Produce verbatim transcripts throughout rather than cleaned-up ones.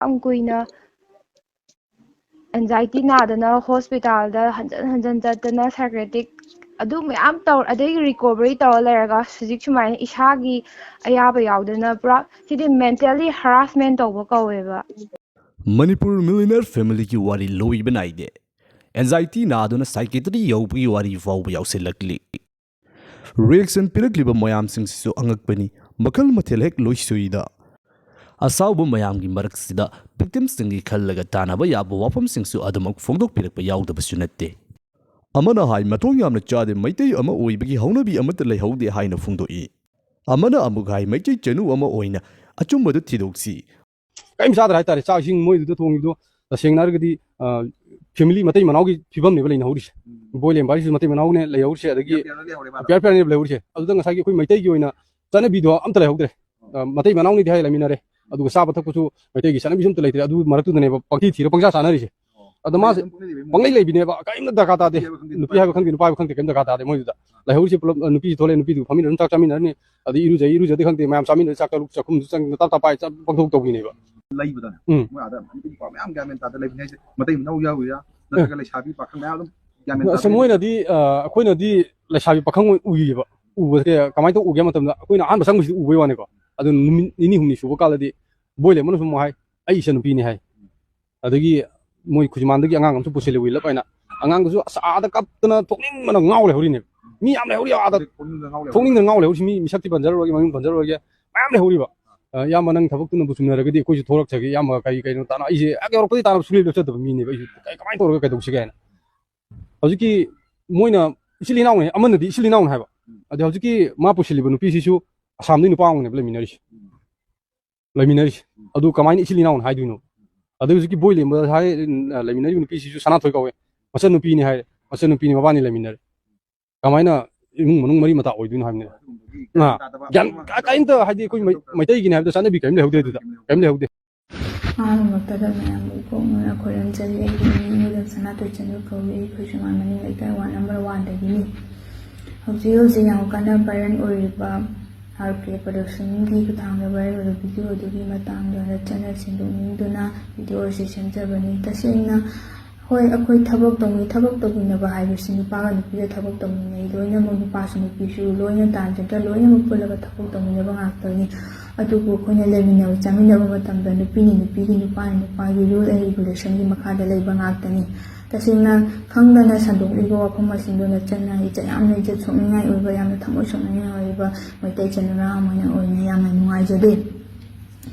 ꯌꯥꯝ ꯀꯨꯏꯅ ꯑꯦꯟꯖꯥꯏꯇꯤ ꯅꯥꯗꯅ ꯍꯣꯁꯄꯤꯇꯥꯜꯗ ꯍꯟꯖꯟ ꯍꯟꯖꯟ ꯆꯠꯇꯅ ꯁꯥꯏꯀ꯭ꯔꯦꯇꯤꯛ ꯑꯗꯨ ꯃꯌꯥꯝ ꯇꯧꯔ, ꯑꯗꯒꯤ ꯔꯤꯀꯣꯚꯔꯤ ꯇꯧꯔ ꯂꯩꯔꯒ ꯍꯧꯖꯤꯛ ꯁꯨꯃꯥꯏꯅ ꯏꯁꯥꯒꯤ ꯑꯌꯥꯕ ꯌꯥꯎꯗꯅ ꯄꯨꯔꯥ ꯁꯤꯗꯤ ꯃꯦꯟꯇꯦꯜꯂꯤ ꯍꯔꯥꯁꯃꯦꯟ ꯇꯧꯕ ꯀꯧꯋꯦꯕ꯫ ꯃꯅꯤꯄꯨꯔ ꯃꯤꯂꯤꯅꯔ ꯐꯦꯃꯤꯂꯤꯒꯤ ꯋꯥꯔꯤ ꯂꯣꯏꯕ ꯅꯥꯏꯗꯦ꯫ ꯑꯦꯟꯖꯥꯏꯇꯤ ꯅꯥꯗꯨꯅ ꯁꯥꯏꯀꯦꯇ꯭ꯔꯤ ꯌꯧꯕꯒꯤ ꯋꯥꯔꯤ ꯐꯥꯎꯕ ꯌꯥꯎꯁꯤꯜꯂꯛꯂꯤ꯫ ꯔꯤꯑꯦꯛꯁꯟ ꯄꯤꯔꯛꯂꯤꯕ ꯃꯌꯥꯝꯁꯤꯡꯁꯤꯁꯨ ꯑꯉꯛꯄꯅꯤ꯫ ꯃꯈꯜ ꯃꯊꯦꯜ ꯍꯦꯛ ꯂꯣꯏ ꯁꯨꯏꯗ꯫ ꯑꯁꯥꯎꯕ ꯃꯌꯥꯝꯒꯤ ꯃꯔꯛꯁꯤꯗ ꯚꯤꯛꯇꯤꯝꯁꯤꯡꯒꯤ ꯈꯜꯂꯒ ꯇꯥꯟꯅꯕ ꯌꯥꯕ ꯋꯥꯐꯝꯁꯤꯡꯁꯨ ꯑꯗꯨꯃꯛ ꯐꯣꯡꯗꯣꯛꯄꯤꯔꯛꯄ ꯌꯥꯎꯗꯕꯁꯨ ꯅꯠꯇꯦ꯫ ꯑꯃꯅ ꯍꯥꯏ, ꯃꯊꯣꯡ ꯌꯥꯝꯅ ꯆꯥꯗꯦ, ꯃꯩꯇꯩ ꯑꯃ ꯑꯣꯏꯕꯒꯤ ꯍꯧꯅꯕꯤ ꯑꯃꯠꯇ ꯂꯩꯍꯧꯗꯦ ꯍꯥꯏꯅ ꯐꯣꯡꯗꯣꯛꯏ꯫ ꯑꯃꯅ ꯑꯃꯨꯛ ꯍꯥꯏ, ꯃꯩꯇꯩ ꯆꯅꯨ ꯑꯃ ꯑꯣꯏꯅ ꯑꯆꯨꯝꯕꯗꯨ ꯊꯤꯗꯣꯛꯁꯤ꯫ ꯀꯔꯤꯝ ꯆꯥꯗ꯭ꯔꯦ ꯍꯥꯏꯇꯥꯔꯦ꯫ ꯆꯥꯛ ꯏꯁꯤꯡ ꯃꯣꯏꯗꯨꯗ ꯊꯣꯡꯉꯤꯗꯣ ꯇꯁꯦꯡꯅ ꯍꯥꯏꯔꯒꯗꯤ ꯐꯦꯃꯤꯂꯤ ꯃꯇꯩ ꯃꯅꯥꯎꯒꯤ ꯐꯤꯕꯝꯅꯦꯕ ꯂꯩꯅꯍꯧꯔꯤꯁꯦ꯫ ꯕꯣꯏ ꯂꯦꯝꯕ ꯍꯥꯏꯁꯤꯁꯨ ꯃꯇꯩ ꯃꯅꯥꯎꯅꯦ ꯂꯩꯍꯧꯔꯤꯁꯦ, ꯑꯗꯒꯤ ꯄꯤꯌꯔ ꯄꯤꯌꯔꯅꯦꯕ ꯂꯩꯍꯧꯔꯤꯁꯦ꯫ ꯑꯗꯨꯗ ꯉꯁꯥꯏꯒꯤ ꯑꯩꯈꯣꯏ ꯃꯩꯇꯩꯒꯤ ꯑꯣꯏꯅ ꯆꯠꯅꯕꯤꯗꯣ ꯑꯝꯇ ꯂꯩꯍꯧꯗ꯭ꯔꯦ꯫ ꯑ, ꯃꯇꯩ ꯃꯅꯥꯎꯅꯤꯗꯤ ꯍꯥꯏ ꯂꯩꯃꯤꯟꯅꯔꯦ, ꯑꯗꯨꯒ ꯆꯥꯕ ꯊꯛꯄꯁꯨ ꯃꯩꯇꯩꯒꯤ ꯆꯠꯅꯕꯤꯁꯨ ꯑꯝꯇ ꯂꯩꯇ꯭ꯔꯦ꯫ ꯑꯗꯨ ꯃꯔꯛꯇꯨꯗꯅꯦꯕ ꯄꯪꯊꯤ ꯊꯤꯔ ꯄꯪꯆꯥ ꯆꯥꯅꯔꯤꯁꯦ꯫ ꯑꯗꯣ ꯃꯥꯁꯦ ꯄꯪꯂꯩ ꯂꯩꯕꯤꯅꯦꯕ, ꯀꯔꯤꯝꯇ ꯗꯔꯀꯥꯔ ꯇꯥꯗꯦ꯫ ꯅꯨꯄꯤ ꯍꯥꯏꯕ ꯈꯪꯗꯦ, ꯅꯨꯄꯥ ꯍꯥꯏꯕ ꯈꯪꯗꯦ, ꯀꯔꯤꯝ ꯗꯔꯀꯥꯔ ꯇꯥꯗꯦ ꯃꯣꯏꯗꯨꯗ꯫ ꯂꯩꯍꯧꯔꯤꯁꯦ ꯄꯨꯂꯞ, ꯑ, ꯅꯨꯄꯤꯁꯨ ꯊꯣꯛꯂꯛꯑꯦ, ꯅꯨꯄꯤꯗꯨ ꯐꯝꯃꯤꯟꯅ ꯑꯗꯨꯝ ꯆꯥꯛ ꯆꯥꯃꯤꯟꯅꯔꯅꯤ, ꯑꯗꯩ ꯏꯔꯨꯖꯩ ꯏꯔꯨꯖꯗꯦ ꯈꯪꯗꯦ, ꯃꯌꯥꯝ ꯆꯥꯃꯤꯟꯅꯔ ꯆꯥꯛ ꯆꯥꯛꯈꯨꯝꯗꯨ ꯆꯪ ꯇꯞ ꯇꯞ ꯄꯥꯏ ꯆꯥꯛ ꯄꯪꯊꯣꯛ ꯇꯧꯕꯤꯅꯦꯕ꯫ ꯂꯩꯕꯗꯅꯦ꯫ ꯎꯝ꯫ ꯃꯣꯏ ꯑꯥꯗ ꯅꯨꯄꯤ ꯅꯨꯄꯥ ꯃꯌꯥꯝ ꯒ꯭ꯌꯥꯟ ꯃꯦꯟ ꯇꯥꯗ ꯂꯩꯕꯅꯤ ꯍꯥꯏꯁꯦ꯫ ꯃꯇꯩ ꯃꯅꯥꯎ ꯌꯥꯎꯔꯤꯔꯥ, ꯅꯠꯇ꯭ꯔꯒ ꯂꯩꯁꯥꯕꯤ ꯄꯥꯈꯪ ꯃꯌꯥꯝ ꯑꯗꯨꯝ ꯒ꯭ꯌꯥꯟ ꯃꯦꯟ ꯑꯁ, ꯇꯥꯗ ꯂꯩꯕꯅꯤ꯫ ꯃꯣꯏꯅꯗꯤ, ꯑ, ꯑꯩꯈꯣꯏꯅꯗꯤ ꯂꯩꯁꯥꯕꯤ ꯄꯥꯈꯪ ꯑꯣꯏꯅ ꯎꯏꯌꯦꯕ꯫ ꯎꯕꯁꯦ ꯀꯃꯥꯏꯅ ꯇꯧ ꯎꯒꯦ ꯍꯥꯏꯕ ꯃꯇꯝꯗ, ꯑꯩꯈꯣꯏꯅ ꯑꯍꯥꯟꯕ ꯆꯪꯕꯁꯤꯗꯤ ꯎꯕꯩ ꯋꯥꯅꯤꯀꯣ꯫ ꯑꯗꯨ ꯅꯨꯃꯤꯠ ꯅꯤꯅꯤ ꯍꯨꯝꯅꯤ ꯁꯨꯕ ꯀꯥꯟꯗꯗꯤ ꯕꯣꯏ ꯂꯦꯝꯕꯅꯁꯨ ꯑꯃꯨꯛ ꯍꯥꯏ, "ꯑꯩ ꯏꯆꯟꯅꯨꯄꯤꯅꯤ" ꯍꯥꯏ꯫ ꯑꯗꯒꯤ ꯃꯣꯏ ꯈꯨꯖꯤꯃꯥꯟꯗꯒꯤ ꯑꯉꯥꯡ ꯑꯃꯁꯨ ꯄꯨꯁꯤꯜꯂꯨꯏ ꯂꯞ ꯍꯥꯏꯅ꯫ ꯑꯉꯥꯡꯗꯨꯁꯨ ꯑꯁ ꯑꯥꯗ ꯀꯞꯇꯅ ꯊꯣꯛꯅꯤꯡꯕꯅ ꯉꯥꯎ ꯂꯩꯍꯧꯔꯤꯅꯦꯕ꯫ ꯃꯤ ꯌꯥꯝ ꯂꯩꯍꯧꯔꯤ ꯑꯥꯗ, ꯊꯣꯛꯅꯤꯡꯗꯅ ꯉꯥꯎ ꯂꯩꯍꯧꯔꯤ꯫ ꯊꯣꯛꯅꯤꯡꯗꯅ ꯉꯥꯎ ꯂꯩꯍꯧꯔꯤꯁꯤ꯫ ꯃꯤ ꯃꯤꯁꯛꯇꯤ ꯄꯟꯖꯔꯔꯣꯏꯒꯦ, ꯃꯃꯤꯡ ꯄꯟꯖꯔꯔꯣꯏꯒꯦ, ꯃꯌꯥꯝ ꯂꯩꯍꯧꯔꯤꯕ꯫ ꯑ, ꯏꯌꯥꯝꯕ, ꯅꯪ ꯊꯕꯛꯇꯨꯅꯕꯨ ꯆꯨꯝꯅꯔꯒꯗꯤ ꯑꯩꯈꯣꯏꯁꯨ ꯊꯣꯛꯂꯛꯆꯒꯦ ꯏꯌꯥꯝꯕ, ꯀꯔꯤ ꯀꯩꯅꯣ ꯇꯥꯅ꯫ ꯑꯩꯁꯦ ꯍꯦꯛ ꯌꯧꯔꯛꯄꯗꯒꯤ ꯇꯥꯅꯕ ꯁꯨꯡꯂꯦꯞ ꯂꯦꯞꯆꯗꯕ ꯃꯤꯅꯦꯕ꯫ ꯑꯩꯁꯨ ꯀꯩ, ꯀꯃꯥꯏꯅ ꯇꯧꯔꯒ ꯀꯩꯗꯧꯁꯤꯒꯦ ꯍꯥꯏꯅ꯫ ꯍꯧꯖꯤꯛꯀꯤ ꯃꯣꯏꯅ ꯏꯆꯤꯜ ꯏꯅꯥꯎꯅꯦ, ꯑꯃꯅꯗꯤ ꯏꯆꯤꯜ ꯏꯅꯥꯎꯅꯦ ꯍꯥꯏꯕ꯫ ꯑꯗꯩ ꯍꯧꯖꯤꯛꯀꯤ ꯃꯥ ꯄꯨꯁꯤꯜꯂꯤꯕ ꯅꯨꯄꯤꯁꯤꯁꯨ ꯑꯁꯥꯝꯗꯒꯤ ꯅꯨꯄꯥ ꯑꯃꯅꯦꯕ ꯂꯩꯃꯤꯟꯅꯔꯤꯁꯦ꯫ ꯂꯩꯃꯤꯟꯅꯔꯤꯁꯦ꯫ ꯑꯗꯨ ꯀꯃꯥꯏꯅ ꯏꯆꯤꯜ ꯏꯅꯥꯎꯅ ꯍꯥꯏꯗꯣꯏꯅꯣ? ꯑꯗꯩ ꯍꯧꯖꯤꯛꯀꯤ ꯕꯣꯏ ꯂꯦꯝꯕ ꯍꯥꯏ, ꯂꯩꯃꯤꯟꯅꯔꯤꯕ ꯅꯨꯄꯤꯁꯤꯁꯨ ꯁꯅꯥꯊꯣꯏ ꯀꯧꯋꯦ꯫ ꯃꯆꯟꯅꯨꯄꯤꯅꯤ ꯍꯥꯏ꯫ ꯃꯆꯟꯅꯨꯄꯤꯅꯤ, ꯃꯕꯥꯅꯤ ꯂꯩꯃꯤꯟꯅꯔꯦ꯫ ꯀꯃꯥꯏꯅ ꯏꯃꯨꯡ ꯃꯅꯨꯡ ꯃꯔꯤ ꯃꯇꯥ ꯑꯣꯏꯗꯣꯏꯅꯣ ꯍꯥꯏꯕꯅꯤꯗ꯫ ꯑꯥ, ꯒ꯭ꯌꯥꯟ ꯀ-, ꯀꯔꯤꯝꯇ ꯍꯥꯏꯗꯤ ꯑꯩꯈꯣꯏ ꯃꯩ-, ꯃꯩꯇꯩꯒꯤꯅꯤ ꯍꯥꯏꯕꯗ ꯆꯠꯅꯕꯤ ꯀꯔꯤꯝ ꯂꯩꯍꯧꯗꯦ ꯑꯗꯨꯗ꯫ ꯀꯔꯤꯝ ꯂꯩꯍꯧꯗꯦ꯫ ꯑꯍꯥꯟꯕꯃꯛꯇꯗ ꯃꯌꯥꯝꯕꯨ ꯏꯀꯣꯛꯅꯅ ꯈꯣꯏꯔꯝꯖꯔꯤ꯫ ꯑꯩꯒꯤ ꯃꯤꯡ ꯃꯨꯂꯝ ꯁꯅꯥꯇꯣꯏ ꯆꯅꯨ ꯀꯧꯏ꯫ ꯑꯩꯈꯣꯏ ꯆꯨꯃꯥꯟ ꯃꯅꯤꯡ ꯂꯩꯀꯥꯏ ꯋꯥꯔꯗ ꯅꯝꯕꯔ ꯋꯥꯟꯗꯒꯤꯅꯤ꯫ ꯍꯧꯖꯤꯛ ꯍꯧꯖꯤꯛ ꯌꯥꯝ ꯀꯟꯅ ꯚꯥꯏꯔꯦꯜ ꯑꯣꯏꯔꯤꯕ ꯑꯥꯔ ꯀꯦ ꯄ꯭ꯔꯗꯛꯁꯟꯒꯤ ꯈꯨꯊꯥꯡꯗ ꯚꯥꯏꯔꯦꯜ ꯑꯣꯏꯕ ꯚꯤꯗꯤꯑꯣ ꯑꯗꯨꯒꯤ ꯃꯇꯥꯡꯗ ꯅꯠꯇꯅ ꯁꯦꯡꯗꯣꯛꯅꯤꯡꯗꯨꯅ ꯚꯤꯗꯤꯑꯣ ꯑꯁꯤ ꯁꯦꯝꯖꯕꯅꯤ꯫ ꯇꯁꯦꯡꯅ ꯍꯣꯏ, ꯑꯩꯈꯣꯏ ꯊꯕꯛ ꯇꯧꯃꯤ, ꯊꯕꯛ ꯇꯧꯃꯤꯟꯅꯕ ꯍꯥꯏꯕꯁꯤ ꯅꯨꯄꯥꯒ ꯅꯨꯄꯤꯒ ꯊꯕꯛ ꯇꯧꯃꯤꯟꯅꯩ, ꯂꯣꯏꯅꯃꯛ ꯅꯨꯄꯥꯁꯨ ꯅꯨꯄꯤꯁꯨ ꯂꯣꯏꯅ ꯇꯥꯟꯖꯗ ꯂꯣꯏꯅꯃꯛ ꯄꯨꯜꯂꯒ ꯊꯕꯛ ꯇꯧꯃꯤꯟꯅꯕ ꯉꯥꯛꯇꯅꯤ꯫ ꯑꯗꯨꯕꯨ ꯑꯩꯈꯣꯏꯅ ꯂꯩꯃꯤꯟꯅꯕ ꯆꯥꯃꯤꯟꯅꯕ ꯃꯇꯝꯗ ꯅꯨꯄꯤꯅ ꯅꯨꯄꯤꯒꯤ, ꯅꯨꯄꯥꯅ ꯅꯨꯄꯥꯒꯤ rule and regulationꯒꯤ ꯃꯈꯥꯗ ꯂꯩꯕ ꯉꯥꯛꯇꯅꯤ꯫ ꯇꯁꯦꯡꯅ ꯈꯪꯗꯅ ꯁꯟꯗꯣꯛꯂꯤꯕ ꯋꯥꯐꯝ ꯑꯁꯤꯡꯗꯨꯅ ꯆꯟꯅ ꯏꯆꯠ ꯌꯥꯝꯅ ꯏꯖꯠ ꯁꯣꯛꯅꯤꯡꯉꯥꯏ ꯑꯣꯏꯕ, ꯌꯥꯝꯅ ꯊꯃꯣꯏ ꯁꯣꯛꯅꯤꯡꯉꯥꯏ ꯑꯣꯏꯕ ꯃꯩꯇꯩ ꯆꯅꯨꯔꯥ ꯑꯃ ꯑꯣꯏꯅ ꯌꯥꯝꯅ ꯅꯨꯡꯉꯥꯏꯖꯗꯦ꯫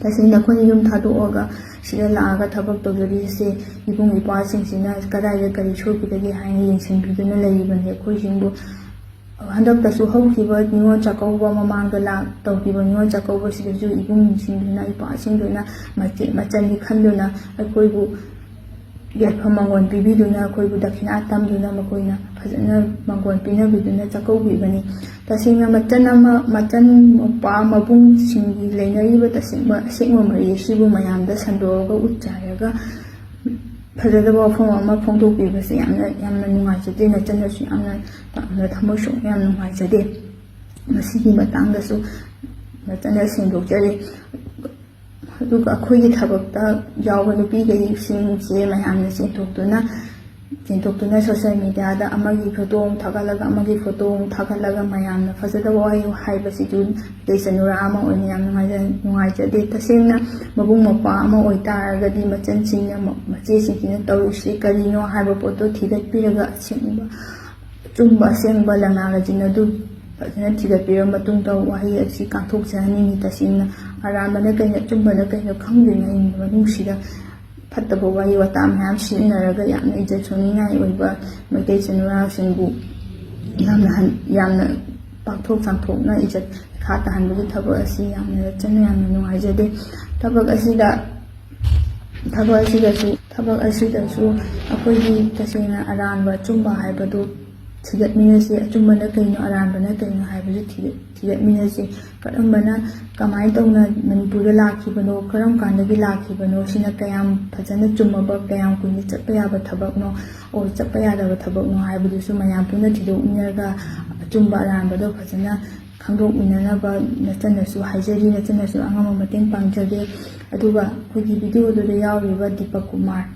ꯇꯁꯦꯡꯅ ꯑꯩꯈꯣꯏꯅ ꯌꯨꯝ ꯊꯥꯗꯣꯛꯑꯒ ꯁꯤꯗ ꯂꯥꯛꯑꯒ ꯊꯕꯛ ꯇꯧꯖꯔꯤꯁꯦ ꯏꯕꯨꯡ ꯏꯄ꯭ꯋꯥꯁꯤꯡꯁꯤꯅ ꯀꯗꯥꯏꯗ ꯀꯔꯤ ꯁꯣꯏꯈꯤꯕꯒꯦ ꯍꯥꯏꯅ ꯌꯦꯡꯁꯤꯟꯕꯤꯗꯨꯅ ꯂꯩꯔꯤꯕꯅꯤ꯫ ꯑꯩꯈꯣꯏꯁꯤꯡꯕꯨ ꯍꯟꯗꯛꯇꯁꯨ ꯍꯧꯈꯤꯕ ꯅꯤꯉꯣꯜ ꯆꯥꯛꯀꯧꯕ ꯃꯃꯥꯡꯗ ꯂꯥꯛ-, ꯇꯧꯈꯤꯕ ꯅꯤꯉꯣꯜ ꯆꯥꯛꯀꯧꯕꯁꯤꯗꯁꯨ ꯏꯕꯨꯡꯁꯤꯡꯗꯨꯅ, ꯏꯄ꯭ꯋꯥꯁꯤꯡꯗꯨꯅ ꯃꯆꯦ-, ꯃꯆꯟꯅꯤ ꯈꯟꯗꯨꯅ ꯑꯩꯈꯣꯏꯕꯨ ꯌꯥꯏꯐ ꯃꯪꯒꯣꯜ ꯄꯤꯕꯤꯗꯨꯅ, ꯑꯩꯈꯣꯏꯕꯨ ꯗꯈꯤꯅꯥ ꯇꯝꯗꯨꯅ ꯃꯈꯣꯏꯅ ꯐꯖꯅ ꯃꯪꯒꯣꯜ ꯄꯤꯅꯕꯤꯗꯨꯅ ꯆꯥꯛꯀꯧꯕꯤꯕꯅꯤ꯫ ꯇꯁꯦꯡꯅ ꯃꯆꯟ ꯑꯃ, ꯃꯆꯟ ꯃꯧꯄ꯭ꯋꯥ ꯃꯕꯨꯡꯁꯤꯡꯒꯤ ꯂꯩꯅꯔꯤꯕ ꯇꯁꯦꯡꯕ ꯑꯁꯦꯡꯕ ꯃꯔꯤ ꯑꯁꯤꯕꯨ ꯃꯌꯥꯝꯗ ꯁꯟꯗꯣꯛꯑꯒ ꯎꯠ ꯆꯥꯏꯔꯒ ꯐꯖꯗꯕ ꯋꯥꯐꯝ ꯑꯃ ꯐꯣꯡꯗꯣꯛꯄꯤꯕꯁꯦ ꯌꯥꯝꯅ, ꯌꯥꯝꯅ ꯅꯨꯡꯉꯥꯏꯖꯗꯦ꯫ ꯅꯆꯟꯅꯁꯨ ꯌꯥꯝꯅ, ꯌꯥꯝꯅ ꯊꯃꯣꯏ ꯁꯣꯛꯅ ꯌꯥꯝ ꯅꯨꯡꯉꯥꯏꯖꯗꯦ꯫ ꯃꯁꯤꯒꯤ ꯃꯇꯥꯡꯗꯁꯨ ꯅꯆꯟꯅ ꯁꯦꯡꯗꯣꯛꯆꯔꯤ꯫ ꯑꯗꯨꯒ ꯑꯩꯈꯣꯏꯒꯤ ꯊꯕꯛꯇ ꯌꯥꯎꯕ ꯅꯨꯄꯤꯈꯩꯁꯤꯡꯁꯦ ꯃꯌꯥꯝꯅ ꯆꯦꯟꯊꯣꯛꯇꯨꯅ, ꯆꯦꯟꯊꯣꯛꯇꯨꯅ social mediaꯗ ꯑꯃꯒꯤ ꯐꯣꯇꯣ ꯑꯃꯨꯛ ꯊꯥꯒꯠꯂꯒ, ꯑꯃꯒꯤ ꯐꯣꯇꯣ ꯑꯃꯨꯛ ꯊꯥꯒꯠꯂꯒ ꯃꯌꯥꯝꯅ ꯐꯖꯗꯕ ꯋꯥꯍꯩ ꯍꯥꯏꯕꯁꯤꯁꯨ ꯃꯩꯇꯩ ꯆꯅꯨꯔꯥ ꯑꯃ ꯑꯣꯏꯅ ꯌꯥꯝ ꯅꯨꯡꯉꯥꯏꯖ-, ꯅꯨꯡꯉꯥꯏꯖꯗꯦ꯫ ꯇꯁꯦꯡꯅ ꯃꯕꯨꯡ ꯃꯧꯄ꯭ꯋꯥ ꯑꯃ ꯑꯣꯏꯇꯥꯔꯒꯗꯤ ꯃꯆꯟꯁꯤꯡꯅ, ꯃ-, ꯃꯆꯦꯁꯤꯡꯁꯤꯅ ꯇꯧꯔꯤꯁꯤ ꯀꯔꯤꯅꯣ ꯍꯥꯏꯕ ꯄꯣꯠꯇꯣ ꯊꯤꯒꯠꯄꯤꯔꯒ ꯑꯁꯦꯡꯕ ꯑꯆꯨꯝꯕ ꯑꯁꯦꯡꯕ ꯂꯅꯥꯏ ꯂꯩꯖꯤꯟ ꯑꯗꯨ ꯐꯖꯅ ꯊꯤꯒꯠꯄꯤꯔꯕ ꯃꯇꯨꯡꯗ ꯋꯥꯍꯩ ꯑꯁꯤ ꯀꯥꯡꯊꯣꯛꯆꯍꯟꯅꯤꯡꯉꯤ꯫ ꯇꯁꯦꯡꯅ ꯑꯔꯥꯟꯕꯅ ꯀꯩꯅꯣ, ꯑꯆꯨꯝꯕꯅ ꯀꯩꯅꯣ ꯈꯪꯗ꯭ꯔꯤꯉꯩ ꯃꯅꯨꯡꯁꯤꯗ ꯐꯠꯇꯕ ꯋꯥꯍꯩ ꯋꯥꯇꯥ ꯃꯌꯥꯝ ꯁꯤꯖꯤꯟꯅꯔꯒ ꯌꯥꯝꯅ ꯏꯖꯠ ꯁꯣꯛꯅꯤꯡꯉꯥꯏ ꯑꯣꯏꯕ ꯃꯩꯇꯩ ꯏꯆꯤꯟ ꯏꯅꯥꯎꯁꯤꯡꯕꯨ ꯌꯥꯝꯅ ꯍꯟ-, ꯌꯥꯝꯅ ꯄꯥꯛꯊꯣꯛ ꯆꯥꯝꯊꯣꯛꯅ ꯏꯖꯠ ꯏꯈꯥ ꯇꯥꯍꯟꯕꯒꯤ ꯊꯕꯛ ꯑꯁꯤ ꯌꯥꯝꯅ ꯆꯟꯅ ꯌꯥꯝꯅ ꯅꯨꯡꯉꯥꯏꯖꯗꯦ꯫ ꯊꯕꯛ ꯑꯁꯤꯗ, ꯊꯕꯛ ꯑꯁꯤꯗꯁꯨ, ꯊꯕꯛ ꯑꯁꯤꯗꯁꯨ ꯑꯩꯈꯣꯏꯒꯤ ꯇꯁꯦꯡꯅ ꯑꯔꯥꯟꯕ ꯑꯆꯨꯝꯕ ꯍꯥꯏꯕꯗꯨ ꯊꯤꯒꯠꯃꯤꯟꯅꯁꯤ꯫ ꯑꯆꯨꯝꯕꯅ ꯀꯩꯅꯣ, ꯑꯔꯥꯟꯕꯅ ꯀꯩꯅꯣ ꯍꯥꯏꯕꯗꯨ ꯊꯤꯒꯠ-, ꯊꯤꯒꯠꯃꯤꯟꯅꯁꯤ꯫ ꯀꯔꯝꯕꯅ, ꯀꯃꯥꯏꯅ ꯇꯧꯅ ꯃꯅꯤꯄꯨꯔꯗ ꯂꯥꯛꯈꯤꯕꯅꯣ, ꯀꯔꯝ ꯀꯥꯟꯗꯒꯤ ꯂꯥꯛꯈꯤꯕꯅꯣ, ꯁꯤꯅ ꯀꯌꯥꯝ ꯐꯖꯅ ꯆꯨꯝꯃꯕ, ꯀꯌꯥꯝ ꯀꯨꯏꯅ ꯆꯠꯄ ꯌꯥꯕ ꯊꯕꯛꯅꯣ, ꯑꯣꯔ ꯆꯠꯄ ꯌꯥꯗꯕ ꯊꯕꯛꯅꯣ ꯍꯥꯏꯕꯗꯨꯁꯨ ꯃꯌꯥꯝ ꯄꯨꯟꯅ ꯊꯤꯗꯣꯛꯃꯤꯟꯅꯔꯒ ꯑꯆꯨꯝꯕ ꯑꯔꯥꯟꯕꯗꯣ ꯐꯖꯅ ꯈꯪꯗꯣꯛꯃꯤꯟꯅꯅꯕ ꯅꯆꯟꯅꯁꯨ ꯍꯥꯏꯖꯔꯤ, ꯅꯆꯟꯅꯁꯨ ꯑꯉꯝꯕ ꯃꯇꯦꯡ ꯄꯥꯡꯖꯒꯦ꯫ ꯑꯗꯨꯒ ꯑꯩꯈꯣꯏꯒꯤ ꯚꯤꯗꯤꯑꯣꯗꯨꯗ ꯌꯥꯎꯔꯤꯕ ꯗꯤꯄꯛ ꯀꯨꯃꯥꯔ,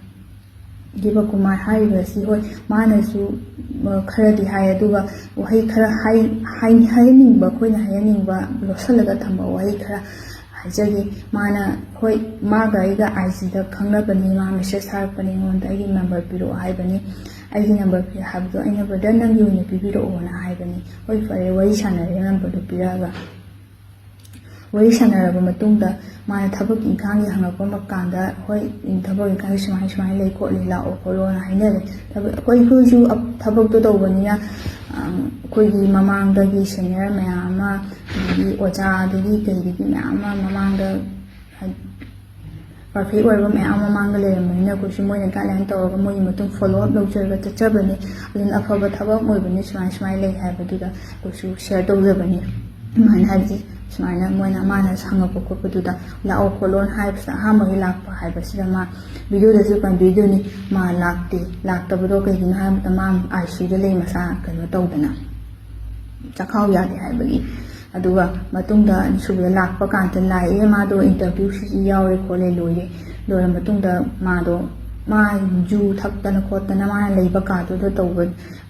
ꯗꯤꯄꯛ ꯀꯨꯃꯥꯔ ꯍꯥꯏꯔꯤꯕ ꯑꯁꯤ, ꯍꯣꯏ, ꯃꯥꯅꯁꯨ, ꯑ, ꯈꯔꯗꯤ ꯍꯥꯏ, ꯑꯗꯨꯒ ꯋꯥꯍꯩ ꯈꯔ ꯍꯥꯏ-, ꯍꯥꯏ-, ꯍꯥꯏꯍꯟꯅꯤꯡꯕ, ꯑꯩꯈꯣꯏꯅ ꯍꯥꯏꯍꯟꯅꯤꯡꯕ ꯂꯣꯠꯁꯤꯜꯂꯒ ꯊꯝꯕ ꯋꯥꯍꯩ ꯈꯔ ꯍꯥꯏꯖꯒꯦ꯫ ꯃꯥꯅ, ꯍꯣꯏ, ꯃꯥꯒ ꯑꯩꯒ ꯑꯥꯏ ꯖꯤꯗ ꯈꯪꯅꯕꯅꯤ, ꯃꯥ ꯃꯦꯁꯦꯖ ꯊꯥꯔꯛꯄꯅꯤ ꯑꯩꯉꯣꯟꯗ, "ꯑꯩꯒꯤ ꯅꯝꯕꯔ ꯄꯤꯔꯛꯑꯣ" ꯍꯥꯏꯕꯅꯤ꯫ ꯑꯩꯒꯤ ꯅꯝꯕꯔ ꯄꯤꯔꯛꯑꯣ ꯍꯥꯏꯕꯗꯣ ꯑꯩꯅ, "ꯕ꯭ꯔꯗꯔ, ꯅꯪꯒꯤ ꯑꯣꯏꯅ ꯄꯤꯕꯤꯔꯛꯑꯣꯅ" ꯍꯥꯏꯕꯅꯤ꯫ "ꯍꯣꯏ, ꯐꯔꯦ, ꯋꯥꯔꯤ ꯁꯥꯟꯅꯔꯦ" ꯅꯝꯕꯔꯗꯨ ꯄꯤꯔꯛꯑꯒ꯫ ꯋꯥꯔꯤ ꯁꯥꯟꯅꯔꯕ ꯃꯇꯨꯡꯗ ꯃꯥꯅ ꯊꯕꯛ ꯏꯪꯈꯥꯡꯒꯤ ꯍꯪꯉꯛꯄ ꯀꯥꯟꯗ, "ꯍꯣꯏ, ꯊꯕꯛ ꯏꯪꯈꯥꯡꯒꯤ ꯁꯨꯃꯥꯏ ꯁꯨꯃꯥꯏꯅ ꯂꯩ ꯈꯣꯠꯂꯤ, ꯂꯥꯛꯑꯣ ꯈꯣꯠꯂꯣꯅ" ꯍꯥꯏꯅꯔꯦ꯫ ꯊꯕꯛ, ꯑꯩꯈꯣꯏ, ꯑꯩꯈꯣꯏꯁꯨ ꯑꯞ-, ꯊꯕꯛꯇꯣ ꯇꯧꯕꯅꯤꯅ, ꯑ, ꯑꯩꯈꯣꯏꯒꯤ ꯃꯃꯥꯡꯗꯒꯤ ꯁꯦꯅꯤꯌꯔ ꯃꯌꯥꯝ ꯑꯃ, ꯑꯗꯒꯤ ꯑꯣꯖꯥꯗꯒꯤ ꯀꯩꯗꯒꯤ ꯃꯌꯥꯝ ꯑꯃ ꯃꯃꯥꯡꯗ ꯄꯔꯐꯦꯛ ꯑꯣꯏꯔꯕ ꯃꯌꯥꯝ ꯃꯃꯥꯡꯗ ꯂꯩꯔꯝꯕꯅꯤꯅ, ꯑꯩꯈꯣꯏꯁꯨ ꯃꯣꯏꯅ ꯒꯥꯏꯗꯂꯥꯏꯟ ꯇꯧꯔꯒ ꯃꯣꯏꯒꯤ ꯃꯇꯨꯡ ꯐꯣꯂꯣ ꯑꯞ ꯂꯧꯖꯔꯒ ꯆꯠꯆꯕꯅꯤ꯫ ꯑꯗꯨꯅ ꯑꯐꯕ ꯊꯕꯛ ꯑꯃ ꯑꯣꯏꯕꯅꯤ, ꯁꯨꯃꯥꯏ ꯁꯨꯃꯥꯏꯅ ꯂꯩ ꯍꯥꯏꯕꯗꯨꯗ ꯑꯩꯈꯣꯏꯁꯨ ꯁꯤꯌꯔ ꯇꯧꯖꯕꯅꯤ꯫ ꯑꯗꯨꯃꯥꯏꯅ ꯍꯥꯏꯕꯗꯤ, ꯁꯨꯃꯥꯏꯅ ꯃꯣꯏꯅ, ꯃꯥꯅ ꯍꯪꯉꯛꯄ ꯈꯣꯠꯄꯗꯨꯗ ꯂꯥꯛꯑꯣ ꯈꯣꯠꯂꯣꯅ ꯍꯥꯏꯕꯁꯤꯗ, ꯑꯍꯥꯟꯕꯒꯤ ꯂꯥꯛꯄ ꯍꯥꯏꯕꯁꯤꯗ ꯃꯥ ꯚꯤꯗꯤꯑꯣꯗꯁꯨ ꯄꯟꯕꯤꯗꯣꯏꯅꯤ, ꯃꯥ ꯂꯥꯛꯇꯦ꯫ ꯂꯥꯛꯇꯕꯗꯣ ꯀꯩꯒꯤꯅꯣ ꯍꯥꯏꯕꯗ, ꯃꯥ ꯑꯥꯏ ꯁꯤꯌꯨꯗ ꯂꯩ, ꯃꯁꯥ ꯀꯩꯅꯣ ꯇꯧꯗꯅ, ꯆꯥꯛꯈꯥꯎ ꯌꯥꯗꯦ ꯍꯥꯏꯕꯒꯤ꯫ ꯑꯗꯨꯒ ꯃꯇꯨꯡꯗ ꯑꯅꯤꯁꯨꯕꯗ ꯂꯥꯛꯄ ꯀꯥꯟꯗ, "ꯂꯥꯛꯑꯦ, ꯃꯥꯗꯣ ꯏꯟꯇꯔꯚ꯭ꯌꯨꯁꯤꯁꯨ ꯌꯥꯎꯔꯦ ꯈꯣꯠꯂꯦ, ꯂꯣꯏꯔꯦ꯫ ꯂꯣꯏꯔ ꯃꯇꯨꯡꯗ ꯃꯥꯗꯣ, ꯃꯥ ꯌꯨ ꯊꯛꯇꯅ ꯈꯣꯠꯇꯅ ꯃꯥꯅ ꯂꯩꯕ ꯀꯥꯗꯨꯗ ꯇꯧꯕ,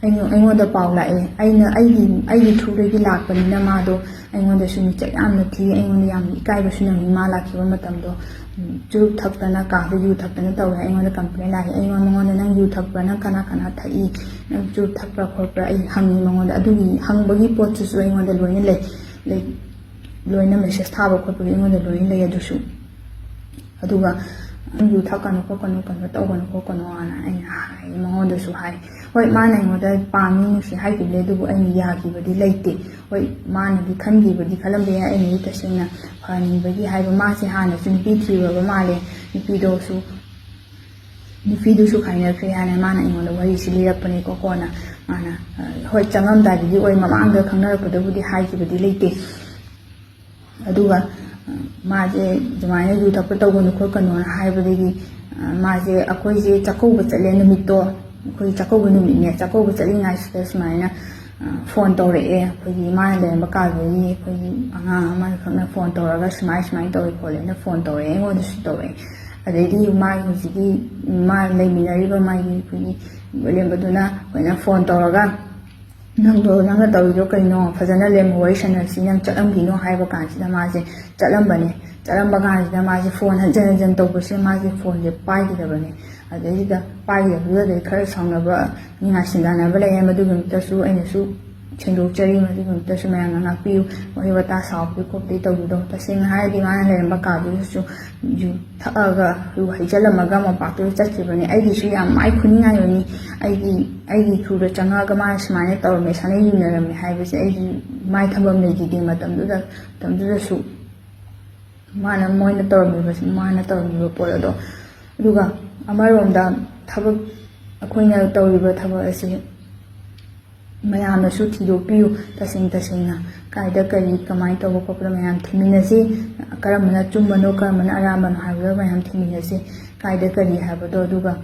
ꯑꯩꯉꯣꯟ-, ꯑꯩꯉꯣꯟꯗ ꯄꯥꯎ ꯂꯥꯛꯑꯦ꯫ ꯑꯩꯅ, ꯑꯩꯒꯤ, ꯑꯩꯒꯤ ꯊ꯭ꯔꯨꯗꯒꯤ ꯂꯥꯛꯄꯅꯤꯅ ꯃꯥꯗꯣ ꯑꯩꯉꯣꯟꯗꯁꯨ ꯃꯤꯡꯆꯠ ꯌꯥꯝꯅ ꯊꯤ, ꯑꯩꯉꯣꯟꯗ ꯌꯥꯝꯅ ꯏꯀꯥꯏꯕꯁꯨ ꯅꯪꯉꯤ꯫ ꯃꯥ ꯂꯥꯛꯈꯤꯕ ꯃꯇꯝꯗꯣ, ꯎꯝ, ꯆꯨꯔꯨꯞ ꯊꯛꯇꯅ ꯀꯥꯗ ꯌꯨ ꯊꯛꯇꯅ ꯇꯧꯋꯦ, ꯑꯩꯉꯣꯟꯗ ꯀꯝꯄ꯭ꯂꯦꯟ ꯂꯥꯛꯑꯦ꯫ ꯑꯩꯉꯣꯟꯗ, ꯃꯉꯣꯟꯗ 'ꯅꯪ ꯌꯨ ꯊꯛꯄ꯭ꯔꯥ? ꯅꯪ ꯀꯅꯥ ꯀꯅꯥ ꯊꯛꯏ? ꯅꯪ ꯆꯨꯔꯨꯞ ꯊꯛꯄ꯭ꯔꯥ ꯈꯣꯠꯄ꯭ꯔꯥ?' ꯑꯩ ꯍꯪꯉꯤ ꯃꯉꯣꯟꯗ꯫ ꯑꯗꯨꯒꯤ ꯍꯪꯕꯒꯤ ꯄꯣꯠꯇꯨꯁꯨ ꯑꯩꯉꯣꯟꯗ ꯂꯣꯏꯅ ꯂꯩ, ꯂꯩ, ꯂꯣꯏꯅ ꯃꯦꯁꯦꯖ ꯊꯥꯕ ꯈꯣꯠꯄꯒꯤ ꯑꯩꯉꯣꯟꯗ ꯂꯣꯏꯅ ꯂꯩ ꯑꯗꯨꯁꯨ꯫ ꯑꯗꯨꯒ 'ꯅꯪ ꯌꯨ ꯊꯛꯀꯅꯨ ꯈꯣꯠꯀꯅꯨ, ꯀꯩꯅꯣ ꯇꯧꯒꯅꯨ ꯈꯣꯠꯀꯅꯨ' ꯍꯥꯏꯅ ꯑꯩꯅ ꯍꯥꯏ, ꯃꯉꯣꯟꯗꯁꯨ ꯍꯥꯏ꯫ ꯍꯣꯏ, ꯃꯥꯅ ꯑꯩꯉꯣꯟꯗ ꯄꯥꯝꯃꯤ, ꯅꯨꯡꯁꯤ ꯍꯥꯏꯈꯤꯕꯅꯦ, ꯑꯗꯨꯕꯨ ꯑꯩꯅ ꯌꯥꯈꯤꯕꯗꯤ ꯂꯩꯇꯦ꯫ ꯍꯣꯏ, ꯃꯥꯅꯗꯤ ꯈꯟꯈꯤꯕꯗꯤ ꯈꯜꯂꯝꯕ ꯌꯥꯏ, ꯑꯩꯅꯗꯤ ꯇꯁꯦꯡꯅ ꯐꯍꯟꯅꯤꯡꯕꯒꯤ ꯍꯥꯏꯕ꯫ ꯃꯥꯁꯦ ꯍꯥꯟꯅꯁꯨ ꯅꯨꯄꯤ ꯊꯤꯔꯨꯔꯕ ꯃꯥꯜꯂꯦ, ꯅꯨꯄꯤꯗꯨꯁꯨ, ꯅꯨꯄꯤꯗꯨꯁꯨ ꯈꯥꯏꯅꯈ꯭ꯔꯦ ꯍꯥꯏꯅ ꯃꯥꯅ ꯑꯩꯉꯣꯟꯗ ꯋꯥꯔꯤꯁꯤ ꯂꯤꯔꯛꯄꯅꯦꯀꯣ꯫ ꯀꯣꯟꯅ ꯃꯥꯅ, ꯑ, ꯍꯣꯏ, ꯆꯪꯉꯝꯗꯥꯏꯗꯗꯤ ꯑꯣꯏ, ꯃꯃꯥꯡꯗ ꯈꯪꯅꯔꯛꯄꯗꯕꯨꯗꯤ ꯍꯥꯏꯈꯤꯕꯗꯤ ꯂꯩꯇꯦ꯫ ꯑꯗꯨꯒ, ꯑ, ꯃꯥꯁꯦ ꯑꯗꯨꯃꯥꯏꯅ ꯌꯨ ꯊꯛꯄ ꯇꯧꯒꯅꯨ ꯈꯣꯠꯀꯅꯣꯅ ꯍꯥꯏꯕꯗꯒꯤ, ꯑ, ꯃꯥꯁꯦ, ꯑꯩꯈꯣꯏꯁꯦ ꯆꯥꯛꯀꯧꯕ ꯆꯠꯂꯦ ꯅꯨꯃꯤꯠꯇꯣ, ꯑꯩꯈꯣꯏ ꯆꯥꯛꯀꯧꯕ ꯅꯨꯃꯤꯠꯅꯦ, ꯆꯥꯛꯀꯧꯕ ꯆꯠꯂꯤꯉꯥꯏꯁꯤꯗ ꯁꯨꯃꯥꯏꯅ ꯐꯣꯟ ꯇꯧꯔꯛꯑꯦ꯫ ꯑꯩꯈꯣꯏꯒꯤ ꯃꯥꯅ ꯂꯩꯔꯝꯕ ꯀꯥꯗꯨꯗꯒꯤ ꯑꯩꯈꯣꯏꯒꯤ ꯑꯉꯥꯡ ꯑꯃꯈꯛꯅ ꯐꯣꯟ ꯇꯧꯔꯒ ꯁꯨꯃꯥꯏ ꯁꯨꯃꯥꯏꯅ ꯇꯧꯋꯦ ꯈꯣꯠꯂꯦꯅ ꯐꯣꯟ ꯇꯧꯔꯛꯑꯦ, ꯑꯩꯉꯣꯟꯗꯁꯨ ꯇꯧꯔꯛꯑꯦ꯫ ꯑꯗꯩꯗꯤ ꯃꯥꯒꯤ ꯍꯧꯖꯤꯛꯀꯤ ꯃꯥ ꯂꯩꯃꯤꯟꯅꯔꯤꯕ ꯃꯥꯒꯤ ꯑꯩꯈꯣꯏꯒꯤ ꯂꯦꯝꯕꯗꯨꯅ ꯑꯩꯈꯣꯏꯅ ꯐꯣꯟ ꯇꯧꯔꯒ, "ꯅꯪꯗꯣ, ꯅꯪꯅ ꯇꯧꯔꯤꯗꯣ ꯀꯩꯅꯣ? ꯐꯖꯅ ꯂꯦꯝ ꯋꯥꯔꯤ ꯁꯥꯟꯅꯁꯤ, ꯅꯪ ꯆꯠꯂꯝꯈꯤꯅꯣ" ꯍꯥꯏꯕ ꯀꯥꯟꯁꯤꯗ ꯃꯥꯁꯦ ꯆꯠꯂꯝꯕꯅꯦ꯫ ꯆꯠꯂꯝꯕ ꯀꯥꯟꯁꯤꯗ ꯃꯥꯁꯦ ꯐꯣꯟ ꯍꯟꯖꯤꯟ ꯍꯟꯖꯤꯟ ꯇꯧꯕꯁꯦ ꯃꯥꯁꯦ ꯐꯣꯟꯁꯦ ꯄꯥꯏꯈꯤꯗꯕꯅꯦ꯫ ꯑꯗꯩꯗꯨꯗ ꯄꯥꯏꯈꯤꯗꯕꯗꯨꯗ ꯑꯗꯩ ꯈꯔ ꯁꯥꯎꯅꯕ, ꯅꯤꯡꯉꯥꯏ ꯁꯤꯡꯗꯥꯅꯕ ꯂꯩ ꯍꯥꯏ꯫ ꯃꯗꯨꯒꯤ ꯅꯨꯃꯤꯠꯇꯁꯨ ꯑꯩꯅꯁꯨ ꯁꯦꯡꯗꯣꯛꯆꯔꯤ, ꯃꯗꯨꯒꯤ ꯅꯨꯃꯤꯠꯇꯁꯨ ꯃꯌꯥꯝꯅ ꯉꯥꯛꯄꯤꯌꯨ꯫ ꯋꯥꯍꯩ ꯋꯥꯇꯥ ꯁꯥꯎꯕꯤ ꯈꯣꯠꯄꯤ ꯇꯧꯕꯤꯗꯣ꯫ ꯇꯁꯦꯡꯅ ꯍꯥꯏꯔꯗꯤ ꯃꯥꯅ ꯂꯩꯔꯝꯕ ꯀꯥꯗꯨꯗꯁꯨ ꯌꯨ ꯊꯛꯑꯒ ꯌꯨ ꯍꯩꯖꯤꯜꯂꯝꯃꯒ ꯃꯄꯥꯛꯇꯨꯗ ꯆꯠꯈꯤꯕꯅꯤ꯫ ꯑꯩꯒꯤꯁꯨ ꯌꯥꯝ ꯃꯥꯏ ꯈꯨꯅꯤꯡꯉꯥꯏ ꯑꯣꯏꯅꯤ꯫ ꯑꯩꯒꯤ, ꯑꯩꯒꯤ ꯊ꯭ꯔꯨꯗ ꯆꯪꯉꯛꯑꯒ ꯃꯥꯅ ꯁꯨꯃꯥꯏꯅ ꯇꯧꯔꯝꯃꯦ, ꯁꯥꯟꯅ ꯌꯨꯅꯔꯝꯃꯦ ꯍꯥꯏꯕꯁꯦ ꯑꯩꯒꯤ ꯃꯥꯏ ꯊꯝꯐꯝ ꯂꯩꯈꯤꯗꯦ꯫ ꯃꯇꯝꯗꯨꯗ, ꯃꯇꯝꯗꯨꯗꯁꯨ ꯃꯥꯅ, ꯃꯣꯏꯅ ꯇꯧꯔꯝꯃꯤꯕꯁꯦ, ꯃꯥꯅ ꯇꯧꯔꯝꯃꯤꯕ ꯄꯣꯠ ꯑꯗꯣ꯫ ꯑꯗꯨꯒ ꯑꯃꯔꯣꯝꯗ ꯊꯕꯛ, ꯑꯩꯈꯣꯏꯅ ꯇꯧꯔꯤꯕ ꯊꯕꯛ ꯑꯁꯤ ꯃꯌꯥꯝꯅꯁꯨ ꯊꯤꯗꯣꯛꯄꯤꯌꯨ꯫ ꯇꯁꯦꯡ ꯇꯁꯦꯡꯅ ꯀꯥꯏꯗ ꯀꯔꯤ ꯀꯃꯥꯏꯅ ꯇꯧꯕ ꯈꯣꯠꯄꯗꯣ ꯃꯌꯥꯝ ꯊꯤꯃꯤꯟꯅꯁꯤ꯫ ꯀꯔꯝꯕꯅ ꯑꯆꯨꯝꯕꯅꯣ, ꯀꯔꯝꯕꯅ ꯑꯔꯥꯟꯕꯅꯣ ꯍꯥꯏꯕꯗꯣ ꯃꯌꯥꯝ ꯊꯤꯃꯤꯟꯅꯁꯤ꯫ ꯀꯥꯏꯗ ꯀꯔꯤ ꯍꯥꯏꯕꯗꯣ꯫ ꯑꯗꯨꯒ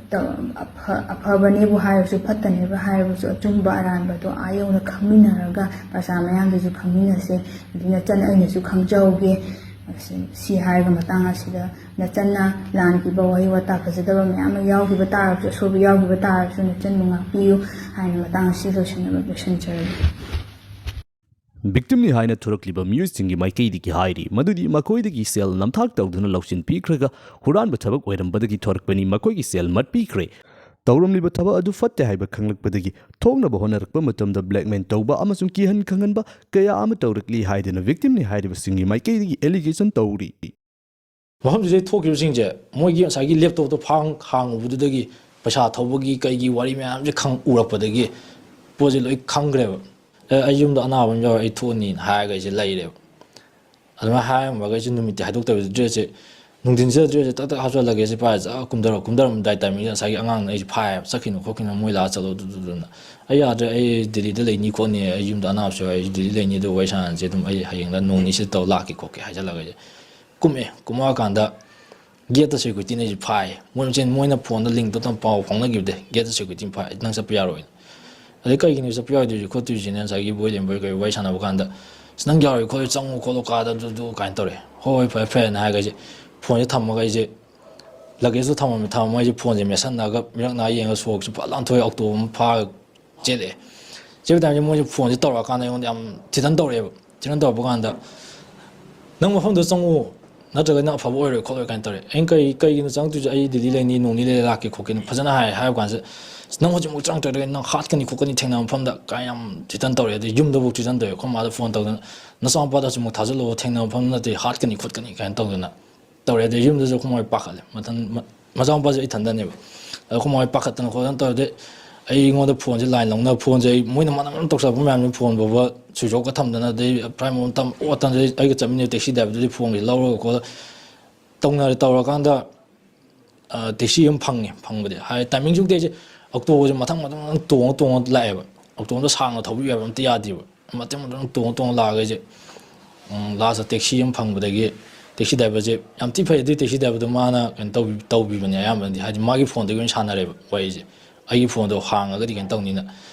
ꯇ-, ꯑꯐ-, ꯑꯐꯕꯅꯦꯕꯨ ꯍꯥꯏꯔꯁꯨ, ꯐꯠꯇꯅꯦꯕꯨ ꯍꯥꯏꯔꯕꯁꯨ, ꯑꯆꯨꯝꯕ ꯑꯔꯥꯟꯕꯗꯣ ꯑꯥ ꯌꯧꯅ ꯈꯪꯃꯤꯟꯅꯔꯒ ꯄ꯭ꯔꯖꯥ ꯃꯌꯥꯝꯗꯁꯨ ꯈꯪꯃꯤꯟꯅꯁꯦ꯫ ꯑꯗꯨ ꯅꯆꯟ ꯑꯩꯅꯁꯨ ꯈꯪꯖꯍꯧꯒꯦ꯫ ꯑꯁꯤ, ꯁꯤ ꯍꯥꯏꯔꯒ ꯃꯇꯥꯡ ꯑꯁꯤꯗ ꯅꯆꯟꯅ ꯂꯥꯟꯈꯤꯕ ꯋꯥꯍꯩ ꯋꯥꯇꯥ ꯐꯖꯗꯕ ꯃꯌꯥꯝ ꯑꯃ ꯌꯥꯎꯈꯤꯕ ꯇꯥꯔꯕꯁꯨ, ꯑꯁꯣꯏꯕ ꯌꯥꯎꯈꯤꯕ ꯇꯥꯔꯕꯁꯨ ꯅꯆꯟꯕꯨ ꯉꯥꯛꯄꯤꯌꯨ ꯍꯥꯏꯅ ꯃꯇꯥꯡ ꯑꯁꯤ ꯂꯣꯏꯁꯤꯟꯅꯕ ꯂꯣꯏꯁꯤꯟꯖꯔꯒꯦ꯫ ꯚꯤꯛꯇꯤꯝꯅꯤ ꯍꯥꯏꯅ ꯊꯣꯔꯛꯂꯤꯕ ꯃꯤꯑꯣꯏꯁꯤꯡꯒꯤ ꯃꯥꯏꯀꯩꯗꯒꯤ ꯍꯥꯏꯔꯤ, ꯃꯗꯨꯗꯤ ꯃꯈꯣꯏꯗꯒꯤ ꯁꯦꯜ ꯅꯝꯊꯥꯛ ꯇꯧꯗꯨꯅ ꯂꯧꯁꯤꯟ ꯄꯤꯈ꯭ꯔꯒ ꯍꯨꯔꯥꯟꯕ ꯊꯕꯛ ꯑꯣꯏꯔꯝꯕꯗꯒꯤ ꯊꯣꯔꯛꯄꯅꯤ, ꯃꯈꯣꯏꯒꯤ ꯁꯦꯜ ꯃꯠꯄꯤꯈ꯭ꯔꯦ꯫ ꯇꯧꯔꯝꯂꯤꯕ ꯊꯕꯛ ꯑꯗꯨ ꯐꯠꯇꯦ ꯍꯥꯏꯕ ꯈꯪꯂꯛꯄꯗꯒꯤ ꯊꯣꯛꯅꯕ ꯍꯣꯠꯅꯔꯛꯄ ꯃꯇꯝꯗ ꯕ꯭ꯂꯦꯛꯃꯦꯟ ꯇꯧꯕ ꯑꯃꯁꯨꯡ ꯀꯤꯍꯟ ꯈꯪꯍꯟꯕ ꯀꯌꯥ ꯑꯃ ꯇꯧꯔꯛꯂꯤ ꯍꯥꯏꯗꯨꯅ ꯚꯤꯛꯇꯤꯝꯅꯤ ꯍꯥꯏꯔꯤꯕꯁꯤꯡꯒꯤ ꯃꯥꯏꯀꯩꯗꯒꯤ ꯑꯦꯂꯤꯒꯦꯁꯟ ꯇꯧꯔꯤ꯫ ꯃꯐꯝꯁꯤꯗꯩ ꯊꯣꯛꯈꯤꯕꯁꯤꯡꯁꯦ ꯃꯣꯏꯒꯤ ꯉꯁꯥꯏꯒꯤ ꯂꯦꯞꯇꯣꯞꯇꯣ ꯐꯥꯡ ꯍꯥꯡꯉꯨꯕꯗꯨꯗꯒꯤ ꯄꯩꯁꯥ ꯊꯧꯕꯒꯤ ꯀꯩꯒꯤ ꯋꯥꯔꯤ ꯃꯌꯥꯝꯁꯦ ꯈꯪ ꯎꯔꯛꯄꯗꯒꯤ ꯄꯣꯠꯁꯦ ꯂꯣꯏ ꯈꯪꯈ꯭ꯔꯦꯕ꯫ "ꯑꯦ, ꯑꯩ ꯌꯨꯝꯗ ꯑꯅꯥꯕ ꯑꯃ ꯌꯥꯎꯔꯦ, ꯑꯩ ꯊꯣꯛꯑꯅꯤꯅ" ꯍꯥꯏꯔꯒ ꯑꯩꯁꯦ ꯂꯩꯔꯦꯕ꯫ ꯑꯗꯨꯃꯥꯏꯅ ꯍꯥꯏꯔꯝꯃꯒ ꯑꯩꯁꯦ ꯅꯨꯃꯤꯠꯇꯤ ꯍꯥꯏꯗꯣꯛꯇꯕꯤꯗ ꯗ꯭ꯔꯦꯁꯁꯦ, ꯅꯨꯡꯊꯤꯟꯁꯤꯗ ꯗ꯭ꯔꯦꯁꯁꯦ ꯇꯛ ꯇꯛ ꯍꯥꯞꯆꯜꯂꯒꯦ, ꯁꯤ ꯄꯥꯏꯔ ꯆꯠ ꯀꯨꯝꯊꯔ ꯀꯨꯝꯊꯔꯝꯗꯥꯏ ꯇꯥꯏꯃꯤꯡꯁꯤꯗ ꯉꯁꯥꯏꯒꯤ ꯑꯉꯥꯡꯅ ꯑꯩꯁꯦ ꯐꯥꯏꯌꯦꯕ, "ꯆꯠꯈꯤꯅꯨ ꯈꯣꯠꯈꯤꯅꯨ, ꯃꯣꯏ ꯂꯥꯛꯑ ꯆꯠꯂꯣ" ꯑꯗꯨꯗꯨꯅ꯫ "ꯑꯩ ꯌꯥꯗ꯭ꯔꯦ, ꯑꯩ ꯗꯦꯜꯂꯤꯗ ꯂꯩꯅꯤ ꯈꯣꯠꯅꯤ, ꯑꯩ ꯌꯨꯝꯗ ꯑꯅꯥꯕꯁꯨ ꯌꯥꯎꯔꯦ, ꯑꯩ ꯗꯦꯜꯂꯤ ꯂꯩꯅꯤ, ꯑꯗꯨ ꯋꯥꯔꯤ ꯁꯥꯟꯅꯁꯦ ꯑꯗꯨꯝ, ꯑꯩ ꯍꯌꯦꯡꯗ ꯅꯣꯡ ꯅꯤꯅꯤꯁꯤꯗ ꯇꯧꯔ ꯂꯥꯛꯀꯦ ꯈꯣꯠꯀꯦ" ꯍꯥꯏꯖꯜꯂꯒ ꯑꯩꯁꯦ ꯀꯨꯝꯃꯛꯑꯦ꯫ ꯀꯨꯝꯃꯛꯑꯀꯥꯟꯗ ꯒꯦꯠꯇ ꯁꯦꯀ꯭ꯌꯨꯔꯤꯇꯤꯅ ꯑꯩꯁꯦ ꯐꯥꯏ꯫ ꯃꯣꯏ ꯃꯁꯦꯟ ꯃꯣꯏꯅ ꯐꯣꯟꯗ ꯂꯤꯡ ꯇꯧꯔ ꯄꯥꯎ ꯐꯥꯎꯅꯈꯤꯕꯗꯩ ꯒꯦꯠꯇ ꯁꯦꯀ꯭ꯌꯨꯔꯤꯇꯤꯅ ꯐꯥꯏ, "ꯅꯪ ꯆꯠꯄ ꯌꯥꯔꯣꯏꯅ"꯫ ꯑꯗꯩ ꯀꯩꯒꯤꯅꯣ ꯆꯠꯄ ꯌꯥꯔꯣꯏꯗꯣꯏꯁꯦ ꯈꯣꯠꯇꯣꯏꯁꯦꯅ ꯉꯁꯥꯏꯒꯤ ꯕꯣꯏ ꯂꯦꯝꯕꯣꯏ ꯀꯩ ꯋꯥꯔꯤ ꯁꯥꯟꯅꯕ ꯀꯥꯟꯗ, "ꯑꯁ, ꯅꯪ ꯌꯥꯔꯣꯏ ꯈꯣꯠꯂꯣꯏ, ꯆꯪꯉꯨ ꯈꯣꯠꯂꯨ ꯀꯥꯗ ꯑꯗꯨ ꯑꯗꯨ" ꯀꯥꯏꯅ ꯇꯧꯔꯦ꯫ "ꯍꯣꯏ ꯍꯣꯏ, ꯐꯔꯦ ꯐꯔꯦꯅ" ꯍꯥꯏꯔꯒ ꯑꯩꯁꯦ ꯐꯣꯟꯁꯦ ꯊꯝꯃꯒ ꯑꯩꯁꯦ ꯂꯒꯦꯖꯇꯣ ꯊꯝꯃꯝꯃꯦ꯫ ꯊꯝꯃꯝꯃꯒ ꯑꯩꯁꯦ ꯐꯣꯟꯁꯦ ꯃꯦꯠꯁꯟꯅꯔꯒ ꯃꯤꯔꯛ ꯅꯥ ꯌꯦꯡꯉꯒ ꯁꯣꯔꯣꯛꯁꯦ ꯐꯠ ꯂꯥꯟꯊꯣꯛꯑꯦ, ꯑꯣꯛꯇꯣ ꯑꯃ ꯐꯥꯔꯒ ꯆꯦꯜꯂꯛꯑꯦ꯫ ꯆꯦꯟꯕ ꯇꯥꯏꯝꯁꯦ ꯃꯣꯏꯁꯦ ꯐꯣꯟꯁꯦ ꯇꯧꯔꯛꯑꯀꯥꯟꯗ ꯑꯩꯉꯣꯟꯗ ꯌꯥꯝ ꯊꯤꯇꯟ ꯇꯧꯔꯛꯑꯦꯕ꯫ ꯊꯤꯇꯟ ꯇꯧꯔꯛꯄ ꯀꯥꯟꯗ, "ꯅꯪ ꯃꯐꯝꯗꯨꯗ ꯆꯪꯉꯨ, ꯅꯠꯇ꯭ꯔꯒ ꯅꯪ ꯑꯐꯕ ꯑꯣꯏꯔꯣꯏ ꯈꯣꯠꯂꯣꯏ" ꯀꯥꯏꯅ ꯇꯧꯔꯦ꯫ ꯑꯩꯅ, "ꯀꯩ, ꯀꯩꯒꯤꯅꯣ ꯆꯪꯉꯛꯇꯣꯏꯁꯦ? ꯑꯩ ꯗꯦꯜꯂꯤ ꯂꯩꯅꯤ, ꯅꯣꯡ ꯅꯤꯅꯤ ꯂꯩꯔ ꯂꯥꯛꯀꯦ ꯈꯣꯠꯀꯦꯅ ꯐꯖꯅ ꯍꯥꯏ, ꯍꯥꯏꯕ ꯀꯥꯟꯁꯤꯗ, 'ꯅꯪ ꯍꯧꯖꯤꯛꯃꯛ ꯆꯪꯉꯛꯇ꯭ꯔꯒꯗꯤ ꯅꯪ ꯍꯥꯠꯀꯅꯤ ꯈꯣꯠꯀꯅꯤ ꯊꯦꯡꯅꯕ ꯃꯐꯝꯗ" ꯀꯥꯏꯅ ꯌꯥꯝ ꯊꯤꯇꯟ ꯇꯧꯔꯦ꯫ ꯑꯗꯩ ꯌꯨꯝꯗꯐꯥꯎ ꯊꯤꯇꯟ ꯇꯧꯔꯦ꯫ ꯑꯩꯈꯣꯏ ꯃꯥꯗ ꯐꯣꯟ ꯇꯧꯗꯅ, "ꯅꯆꯥꯅꯨꯄꯥꯗꯣ ꯍꯧꯖꯤꯛꯃꯛ ꯊꯥꯖꯤꯜꯂꯛꯑꯣ, ꯊꯦꯡꯅꯕ ꯃꯐꯝ ꯅꯠꯇꯦ, ꯍꯥꯠꯀꯅꯤ ꯈꯣꯠꯀꯅꯤ" ꯀꯥꯏꯅ ꯇꯧꯗꯅ ꯇꯧꯔꯦ꯫ ꯑꯗꯩ ꯌꯨꯝꯗꯁꯨ ꯑꯩꯈꯣꯏ ꯃꯥ ꯍꯣꯏ ꯄꯥꯈꯠꯂꯦ꯫ ꯃꯊꯟ-, ꯃ-, ꯃꯆꯥꯅꯨꯄꯥꯁꯦ ꯑꯩ ꯏꯊꯟꯗꯅꯦꯕ꯫ ꯑꯗ ꯑꯩꯈꯣꯏ ꯃꯥ ꯍꯣꯏ ꯄꯥꯈꯠꯇꯅ ꯈꯣꯠꯇꯅ ꯇꯧꯔꯦ꯫ ꯑꯗꯩ ꯑꯩꯉꯣꯟꯗ ꯐꯣꯟꯁꯦ ꯂꯥꯏꯟ ꯂꯧꯅ, ꯐꯣꯟꯁꯦ ꯑꯩ, ꯃꯣꯏꯅ ꯃꯅꯝ ꯃꯅꯝ ꯇꯧꯁꯜꯂꯛꯄ ꯃꯌꯥꯝꯁꯦ, ꯐꯣꯟ ꯐꯥꯎꯕ ꯁ꯭ꯋꯤꯆ ꯑꯣꯐꯀ ꯊꯝꯗꯅ, ꯑꯗꯩ ꯐ꯭ꯂꯥꯏꯠ ꯃꯣꯗ ꯊꯝ-, ꯑꯣ ꯊꯝꯗꯅ ꯑꯩꯒ ꯆꯠꯃꯤꯟꯅꯕ ꯇꯦꯛꯁꯤ ꯗ꯭ꯔꯥꯏꯚꯔꯗꯨꯗꯤ ꯐꯣꯟꯁꯦ ꯂꯧꯔꯒ ꯈꯣꯠꯂ ꯇꯧꯅꯔꯦ꯫ ꯇꯧꯔꯀꯥꯟꯗ ꯑ, ꯇꯦꯛꯁꯤ ꯑꯃ ꯐꯪꯉꯦ꯫ ꯐꯪꯕꯗꯤ ꯍꯥꯏ ꯇꯥꯏꯃꯤꯡꯁꯨ ꯑꯩꯁꯦ ꯑꯣꯛꯇꯣꯁꯦ ꯃꯊꯪ ꯃꯊꯪ ꯃꯊꯪ ꯇꯣꯡꯉ ꯇꯣꯡꯉ ꯂꯥꯛꯑꯦꯕ꯫ ꯑꯣꯛꯇꯣ ꯑꯝꯇ ꯁꯥꯡꯅ ꯊꯧꯕꯤꯌꯨ ꯍꯥꯏꯕ ꯑꯝꯇ ꯌꯥꯗꯦꯕ꯫ ꯃꯊꯪ ꯃꯊꯪ ꯇꯣꯡꯉ ꯇꯣꯡꯉ ꯂꯥꯛꯑꯒ ꯑꯩꯁꯦ, ꯎꯝ, ꯂꯥꯁꯇ ꯇꯦꯛꯁꯤ ꯑꯃ ꯐꯪꯕꯗꯒꯤ, ꯇꯦꯛꯁꯤ ꯗ꯭ꯔꯥꯏꯚꯔꯁꯦ ꯌꯥꯝ ꯊꯤ ꯐꯩ꯫ ꯑꯗꯨꯏ ꯇꯦꯛꯁꯤ ꯗ꯭ꯔꯥꯏꯚꯔꯗꯣ ꯃꯥꯅ ꯀꯩꯅꯣ ꯇꯧꯕꯤ-, ꯇꯧꯕꯤꯕꯅꯦ ꯑꯌꯥꯝꯕꯅꯗꯤ꯫ ꯍꯥꯏꯗꯤ ꯃꯥꯒꯤ ꯐꯣꯟꯗꯒꯤ ꯑꯣꯏꯅ ꯁꯥꯟꯅꯔꯦꯕ ꯋꯥꯔꯤꯁꯦ꯫ ꯑꯩꯒꯤ ꯐꯣꯟꯗꯣ ꯍꯥꯡꯉꯒꯗꯤ ꯀꯩꯅꯣ ꯇꯧꯅꯤꯅ꯫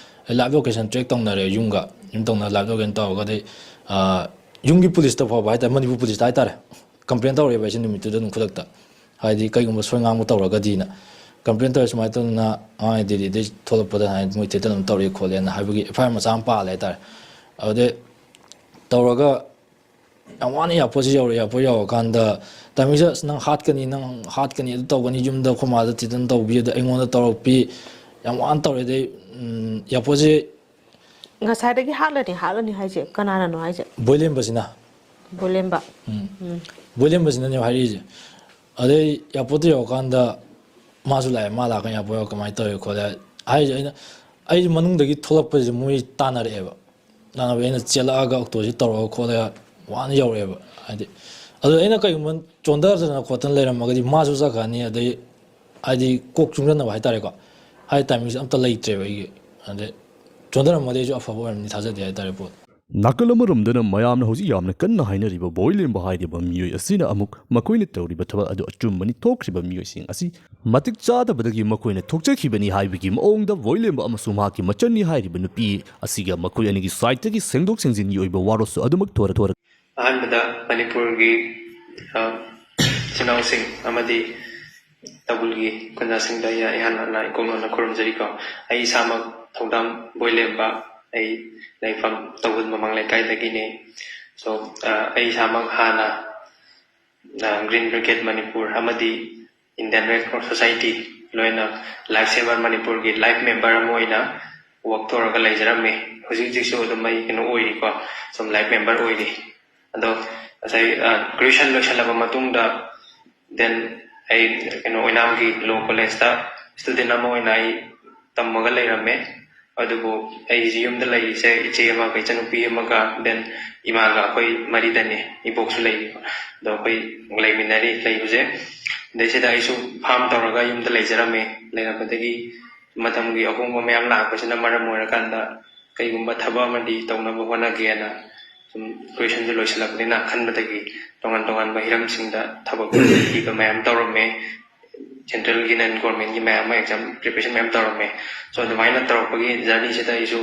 ꯑꯩ ꯂꯥꯏꯚ ꯂꯣꯀꯦꯁꯟ ꯇ꯭ꯔꯦꯛ ꯇꯧꯅꯔꯦ ꯌꯨꯝꯒ꯫ ꯌꯨꯝ ꯇꯧꯅ ꯂꯥꯏꯚ ꯂꯣꯀꯦꯁꯟ ꯇꯧꯔꯒꯗꯤ, ꯑ, ꯌꯨꯝꯒꯤ ꯄꯨꯂꯤꯁꯇ ꯐꯥꯎꯕ ꯍꯥꯏꯇꯥꯔꯦ, ꯃꯅꯤꯄꯨꯔ ꯄꯨꯂꯤꯁꯇ ꯍꯥꯏꯇꯥꯔꯦ, ꯀꯝꯄ꯭ꯂꯦꯟ ꯇꯧꯔꯛꯑꯦꯕ ꯑꯩꯁꯦ ꯅꯨꯃꯤꯠꯇꯨꯗ ꯑꯗꯨꯝ ꯈꯨꯗꯛꯇ꯫ ꯍꯥꯏꯗꯤ ꯀꯩꯒꯨꯝꯕ ꯁꯣꯏ ꯉꯥꯝꯕ ꯇꯧꯔꯒꯗꯤꯅ ꯀꯝꯄ꯭ꯂꯦꯟ ꯇꯧꯔꯦ꯫ "ꯁꯨꯃꯥꯏꯅ ꯇꯧꯗꯅ ꯑꯉꯥꯡ ꯗꯦꯜꯂꯤꯗꯩ ꯊꯣꯛꯂꯛꯄꯗ ꯍꯥꯏꯗꯤ ꯃꯣꯏ ꯊꯦꯇꯔ ꯑꯃ ꯇꯧꯔꯛꯑꯦ ꯈꯣꯠꯂꯦꯅ" ꯍꯥꯏꯕꯒꯤ ꯑꯦꯐ ꯑꯥꯏ ꯑꯥꯔ ꯃꯆꯥ ꯑꯃ ꯄꯥꯜꯂꯦ ꯍꯥꯏꯇꯥꯔꯦ꯫ ꯑꯗꯨꯗꯩ ꯇꯧꯔꯒ ꯌꯥꯝ ꯋꯥꯅ ꯑꯦꯌꯥꯔꯄꯣꯔꯠꯁꯦ ꯌꯧꯔꯦ꯫ ꯑꯦꯌꯥꯔꯄꯣꯔꯠ ꯌꯧꯔꯀꯥꯟꯗ ꯇꯥꯏꯃꯤꯡꯁꯦ, "ꯑꯁ, ꯅꯪ ꯍꯥꯠꯀꯅꯤ, ꯅꯪ ꯍꯥꯠꯀꯅꯤ, ꯑꯗꯨ ꯇꯧꯒꯅꯤ, ꯌꯨꯝꯗ ꯑꯩꯈꯣꯏ ꯃꯥꯗ ꯊꯤꯇꯟ ꯇꯧꯕꯤ, ꯑꯗ ꯑꯩꯉꯣꯟꯗ ꯇꯧꯔꯛꯄꯤ", ꯌꯥꯝ ꯋꯥꯅ ꯇꯧꯔꯦ꯫ ꯑꯗꯩ, ꯎꯝ, ꯑꯦꯌꯥꯔꯄꯣꯔꯠꯁꯦ ꯉꯁꯥꯏꯗꯒꯤ ꯍꯥꯠꯂꯅꯤ, ꯍꯥꯠꯂꯅꯤ ꯍꯥꯏꯁꯦ ꯀꯅꯥꯅꯅꯣ ꯍꯥꯏꯁꯦ? ꯕꯣꯏꯂꯦꯝꯕꯁꯤꯅ꯫ ꯕꯣꯏꯂꯦꯝꯕ꯫ ꯎꯝ꯫ ꯎꯝ꯫ ꯕꯣꯏꯂꯦꯝꯕꯁꯤꯅꯅꯦꯕ ꯍꯥꯏꯔꯛꯏꯁꯦ꯫ ꯑꯗꯩ ꯑꯦꯌꯥꯔꯄꯣꯔꯠꯇ ꯌꯧꯔꯀꯥꯟꯗ ꯃꯥꯁꯨ ꯂꯥꯛꯑꯦ꯫ ꯃꯥ ꯂꯥꯛꯑꯀꯥꯟꯗ ꯑꯦꯌꯥꯔꯄꯣꯔꯠ ꯌꯧꯔ ꯀꯃꯥꯏꯅ ꯇꯧꯔꯤ ꯈꯣꯠꯂꯦ ꯍꯥꯏꯁꯦ꯫ ꯑꯩꯅ, ꯑꯩꯁꯦ ꯃꯅꯨꯡꯗꯒꯤ ꯊꯣꯛꯂꯛꯄꯁꯤꯗ ꯃꯣꯏ ꯇꯥꯟꯅꯔꯛꯑꯦꯕ꯫ ꯇꯥꯟꯅꯕ ꯑꯩꯅ ꯆꯦꯜꯂꯛꯑꯒ ꯑꯣꯛꯇꯣꯁꯤ ꯇꯧꯔꯒ ꯈꯣꯠꯂꯒ ꯋꯥꯅ ꯌꯧꯔꯛꯑꯦꯕ꯫ ꯍꯥꯏꯗꯤ, ꯑꯗꯨ ꯑꯩꯅ ꯀꯩꯒꯨꯝꯕ ꯆꯣꯟꯊꯗꯅ ꯈꯣꯠꯇꯅ ꯂꯩꯔꯝꯃꯒꯗꯤ ꯃꯥꯁꯨ ꯆꯠꯈ꯭ꯔꯅꯤ꯫ ꯑꯗꯩ, ꯍꯥꯏꯗꯤ, ꯀꯣꯛ ꯆꯨꯡꯁꯟꯅꯕ ꯍꯥꯏꯇꯥꯔꯦꯀꯣ꯫ ꯍꯥꯏꯗꯤ, ꯇꯥꯏꯃꯤꯡꯁꯦ ꯑꯝꯇ ꯂꯩꯇ꯭ꯔꯦꯕ ꯑꯩꯒꯤ꯫ ꯑꯗꯩ, ꯆꯣꯟꯊꯔꯝꯃꯒꯗꯤ ꯑꯩꯁꯨ ꯑꯐꯕ ꯑꯣꯏꯔꯝꯅꯤ ꯊꯥꯖꯗꯦ ꯍꯥꯏꯇꯥꯔꯦ ꯄꯣꯠ꯫ ꯅꯥꯀꯜ ꯑꯃꯔꯣꯝꯗꯅ ꯃꯌꯥꯝꯅ ꯍꯧꯖꯤꯛ ꯌꯥꯝꯅ ꯀꯟꯅ ꯍꯥꯏꯅꯔꯤꯕ ꯕꯣꯏ ꯂꯦꯝꯕ ꯍꯥꯏꯔꯤꯕ ꯃꯤꯑꯣꯏ ꯑꯁꯤꯅ ꯑꯃꯨꯛ ꯃꯈꯣꯏꯅ ꯇꯧꯔꯤꯕ ꯊꯕꯛ ꯑꯗꯨ ꯑꯆꯨꯝꯕꯅꯤ, ꯊꯣꯛꯈ꯭ꯔꯤꯕ ꯃꯤꯑꯣꯏꯁꯤꯡ ꯑꯁꯤ ꯃꯇꯤꯛ ꯆꯥꯗꯕꯗꯒꯤ ꯃꯈꯣꯏꯅ ꯊꯣꯛꯆꯈꯤꯕꯅꯤ ꯍꯥꯏꯕꯒꯤ ꯃꯑꯣꯡꯗ ꯕꯣꯏ ꯂꯦꯝꯕ ꯑꯃꯁꯨꯡ ꯃꯍꯥꯛꯀꯤ ꯃꯆꯟꯅꯤ ꯍꯥꯏꯔꯤꯕ ꯅꯨꯄꯤ ꯑꯁꯤꯒ ꯃꯈꯣꯏ ꯑꯅꯤꯒꯤ ꯁꯥꯏꯠꯇꯒꯤ ꯁꯦꯡꯗꯣꯛ ꯁꯦꯡꯖꯤꯟꯒꯤ ꯑꯣꯏꯕ ꯋꯥꯔꯣꯠꯁꯨ ꯑꯗꯨꯃꯛ ꯊꯣꯔ ꯊꯣꯔ ꯑꯍꯥꯟꯕꯗ ꯃꯅꯤꯄꯨꯔꯒꯤ ꯑ, ꯏꯆꯤꯟ ꯏꯅꯥꯎꯁꯤꯡ ꯑꯃꯗꯤ ꯇꯥꯡꯈꯨꯜꯒꯤ ꯈꯨꯟꯖꯥꯁꯤꯡꯗ ꯑꯩ ꯏꯍꯥꯟ ꯍꯥꯟꯅ ꯏꯀꯣꯛ ꯅꯧꯅ ꯈꯨꯔꯨꯝꯖꯔꯤꯀꯣ꯫ ꯑꯩ ꯏꯁꯥꯃꯛ ꯊꯧꯗꯥꯝ ꯕꯣꯏꯂꯦꯝꯕ, ꯑꯩ ꯂꯩꯐꯝ ꯇꯥꯡꯈꯨꯜ ꯃꯃꯥꯡ ꯂꯩꯀꯥꯏꯗꯒꯤꯅꯤ꯫ So, ꯑ, ꯑꯩ ꯏꯁꯥꯃꯛ ꯍꯥꯟꯅ ꯒ꯭ꯔꯤꯟ ꯕ꯭ꯔꯤꯒꯦꯗ ꯃꯅꯤꯄꯨꯔ ꯑꯃꯗꯤ ꯏꯟꯗꯤꯌꯟ ꯔꯦꯗ ꯀ꯭ꯔꯣꯁ ꯁꯣꯁꯥꯏꯇꯤ, ꯂꯣꯏꯅ ꯂꯥꯏꯐ ꯁꯦꯚꯔ ꯃꯅꯤꯄꯨꯔꯒꯤ ꯂꯥꯏꯐ ꯃꯦꯝꯕꯔ ꯑꯃ ꯑꯣꯏꯅ ꯋꯥꯛ ꯇꯧꯔꯒ ꯂꯩꯖꯔꯝꯃꯤ꯫ ꯍꯧꯖꯤꯛ ꯍꯧꯖꯤꯛꯁꯨ ꯑꯗꯨꯝ ꯑꯩ ꯀꯩꯅꯣ ꯑꯣꯏꯔꯤꯀꯣ, ꯁꯨꯝ ꯂꯥꯏꯐ ꯃꯦꯝꯕꯔ ꯑꯣꯏꯔꯤ꯫ ꯑꯗꯣ ꯉꯁꯥꯏ ꯒ꯭ꯔꯦꯖꯨꯌꯦꯁꯟ ꯂꯣꯏꯁꯤꯜꯂꯕ ꯃꯇꯨꯡꯗ, ꯗꯦꯟ ꯑꯩ ꯀꯩꯅꯣ ꯑꯣꯏꯅꯥꯝꯒꯤ ꯂꯣ ꯀꯣꯂꯦꯖꯇ ꯏꯁꯇꯨꯗꯦꯟ ꯑꯃ ꯑꯣꯏꯅ ꯑꯩ ꯇꯝꯃꯒ ꯂꯩꯔꯝꯃꯦ꯫ ꯑꯗꯨꯕꯨ ꯑꯩꯁꯤ ꯌꯨꯝꯗ ꯂꯩꯔꯤꯁꯦ ꯏꯆꯦ ꯑꯃꯒ ꯏꯆꯟꯅꯨꯄꯤ ꯑꯃꯒ, ꯗꯦꯟ ꯏꯃꯥꯒ ꯑꯩꯈꯣꯏ ꯃꯔꯤꯗꯅꯤ꯫ ꯏꯕꯣꯛꯁꯨ ꯂꯩꯔꯤꯀꯣ꯫ ꯑꯗꯣ ꯑꯩꯈꯣꯏ ꯂꯩꯃꯤꯟꯅꯔꯤ ꯂꯩꯕꯁꯦ꯫ ꯑꯗꯩꯁꯤꯗ ꯑꯩꯁꯨ ꯐꯥꯝ ꯇꯧꯔꯒ ꯌꯨꯝꯗ ꯂꯩꯖꯔꯝꯃꯦ꯫ ꯂꯩꯔꯝꯕꯗꯒꯤ ꯃꯇꯝꯒꯤ ꯑꯍꯣꯡꯕ ꯃꯌꯥꯝ ꯂꯥꯛꯄꯁꯤꯅ ꯃꯔꯝ ꯑꯣꯏꯔꯀꯥꯟꯗ ꯀꯩꯒꯨꯝꯕ ꯊꯕꯛ ꯑꯃꯗꯤ ꯇꯧꯅꯕ ꯍꯣꯠꯅꯒꯦꯅ ꯁꯨꯝ ꯒ꯭ꯔꯦꯖꯨꯌꯦꯁꯟꯁꯨ ꯂꯣꯏꯁꯤꯜꯂꯛꯄꯅꯤꯅ ꯈꯟꯕꯗꯒꯤ ꯇꯣꯉꯥꯟ ꯇꯣꯉꯥꯟꯕ ꯍꯤꯔꯝꯁꯤꯡꯗ ꯊꯕꯛ ꯊꯤꯕ ꯃꯌꯥꯝ ꯇꯧꯔꯝꯃꯦ꯫ ꯁꯦꯟꯇ꯭ꯔꯦꯜꯒꯤ ꯅꯟ ꯒꯣꯔꯃꯦꯟꯒꯤ ꯃꯌꯥꯝ ꯑꯃ ꯑꯦꯛꯖꯥꯝ ꯄ꯭ꯔꯤꯄꯦꯔꯦꯁꯟ ꯃꯌꯥꯝ ꯇꯧꯔꯝꯃꯦ꯫ ꯁꯣ ꯑꯗꯨꯃꯥꯏꯅ ꯇꯧꯔꯛꯄꯒꯤ ꯖꯔꯅꯤꯁꯤꯗ ꯑꯩꯁꯨ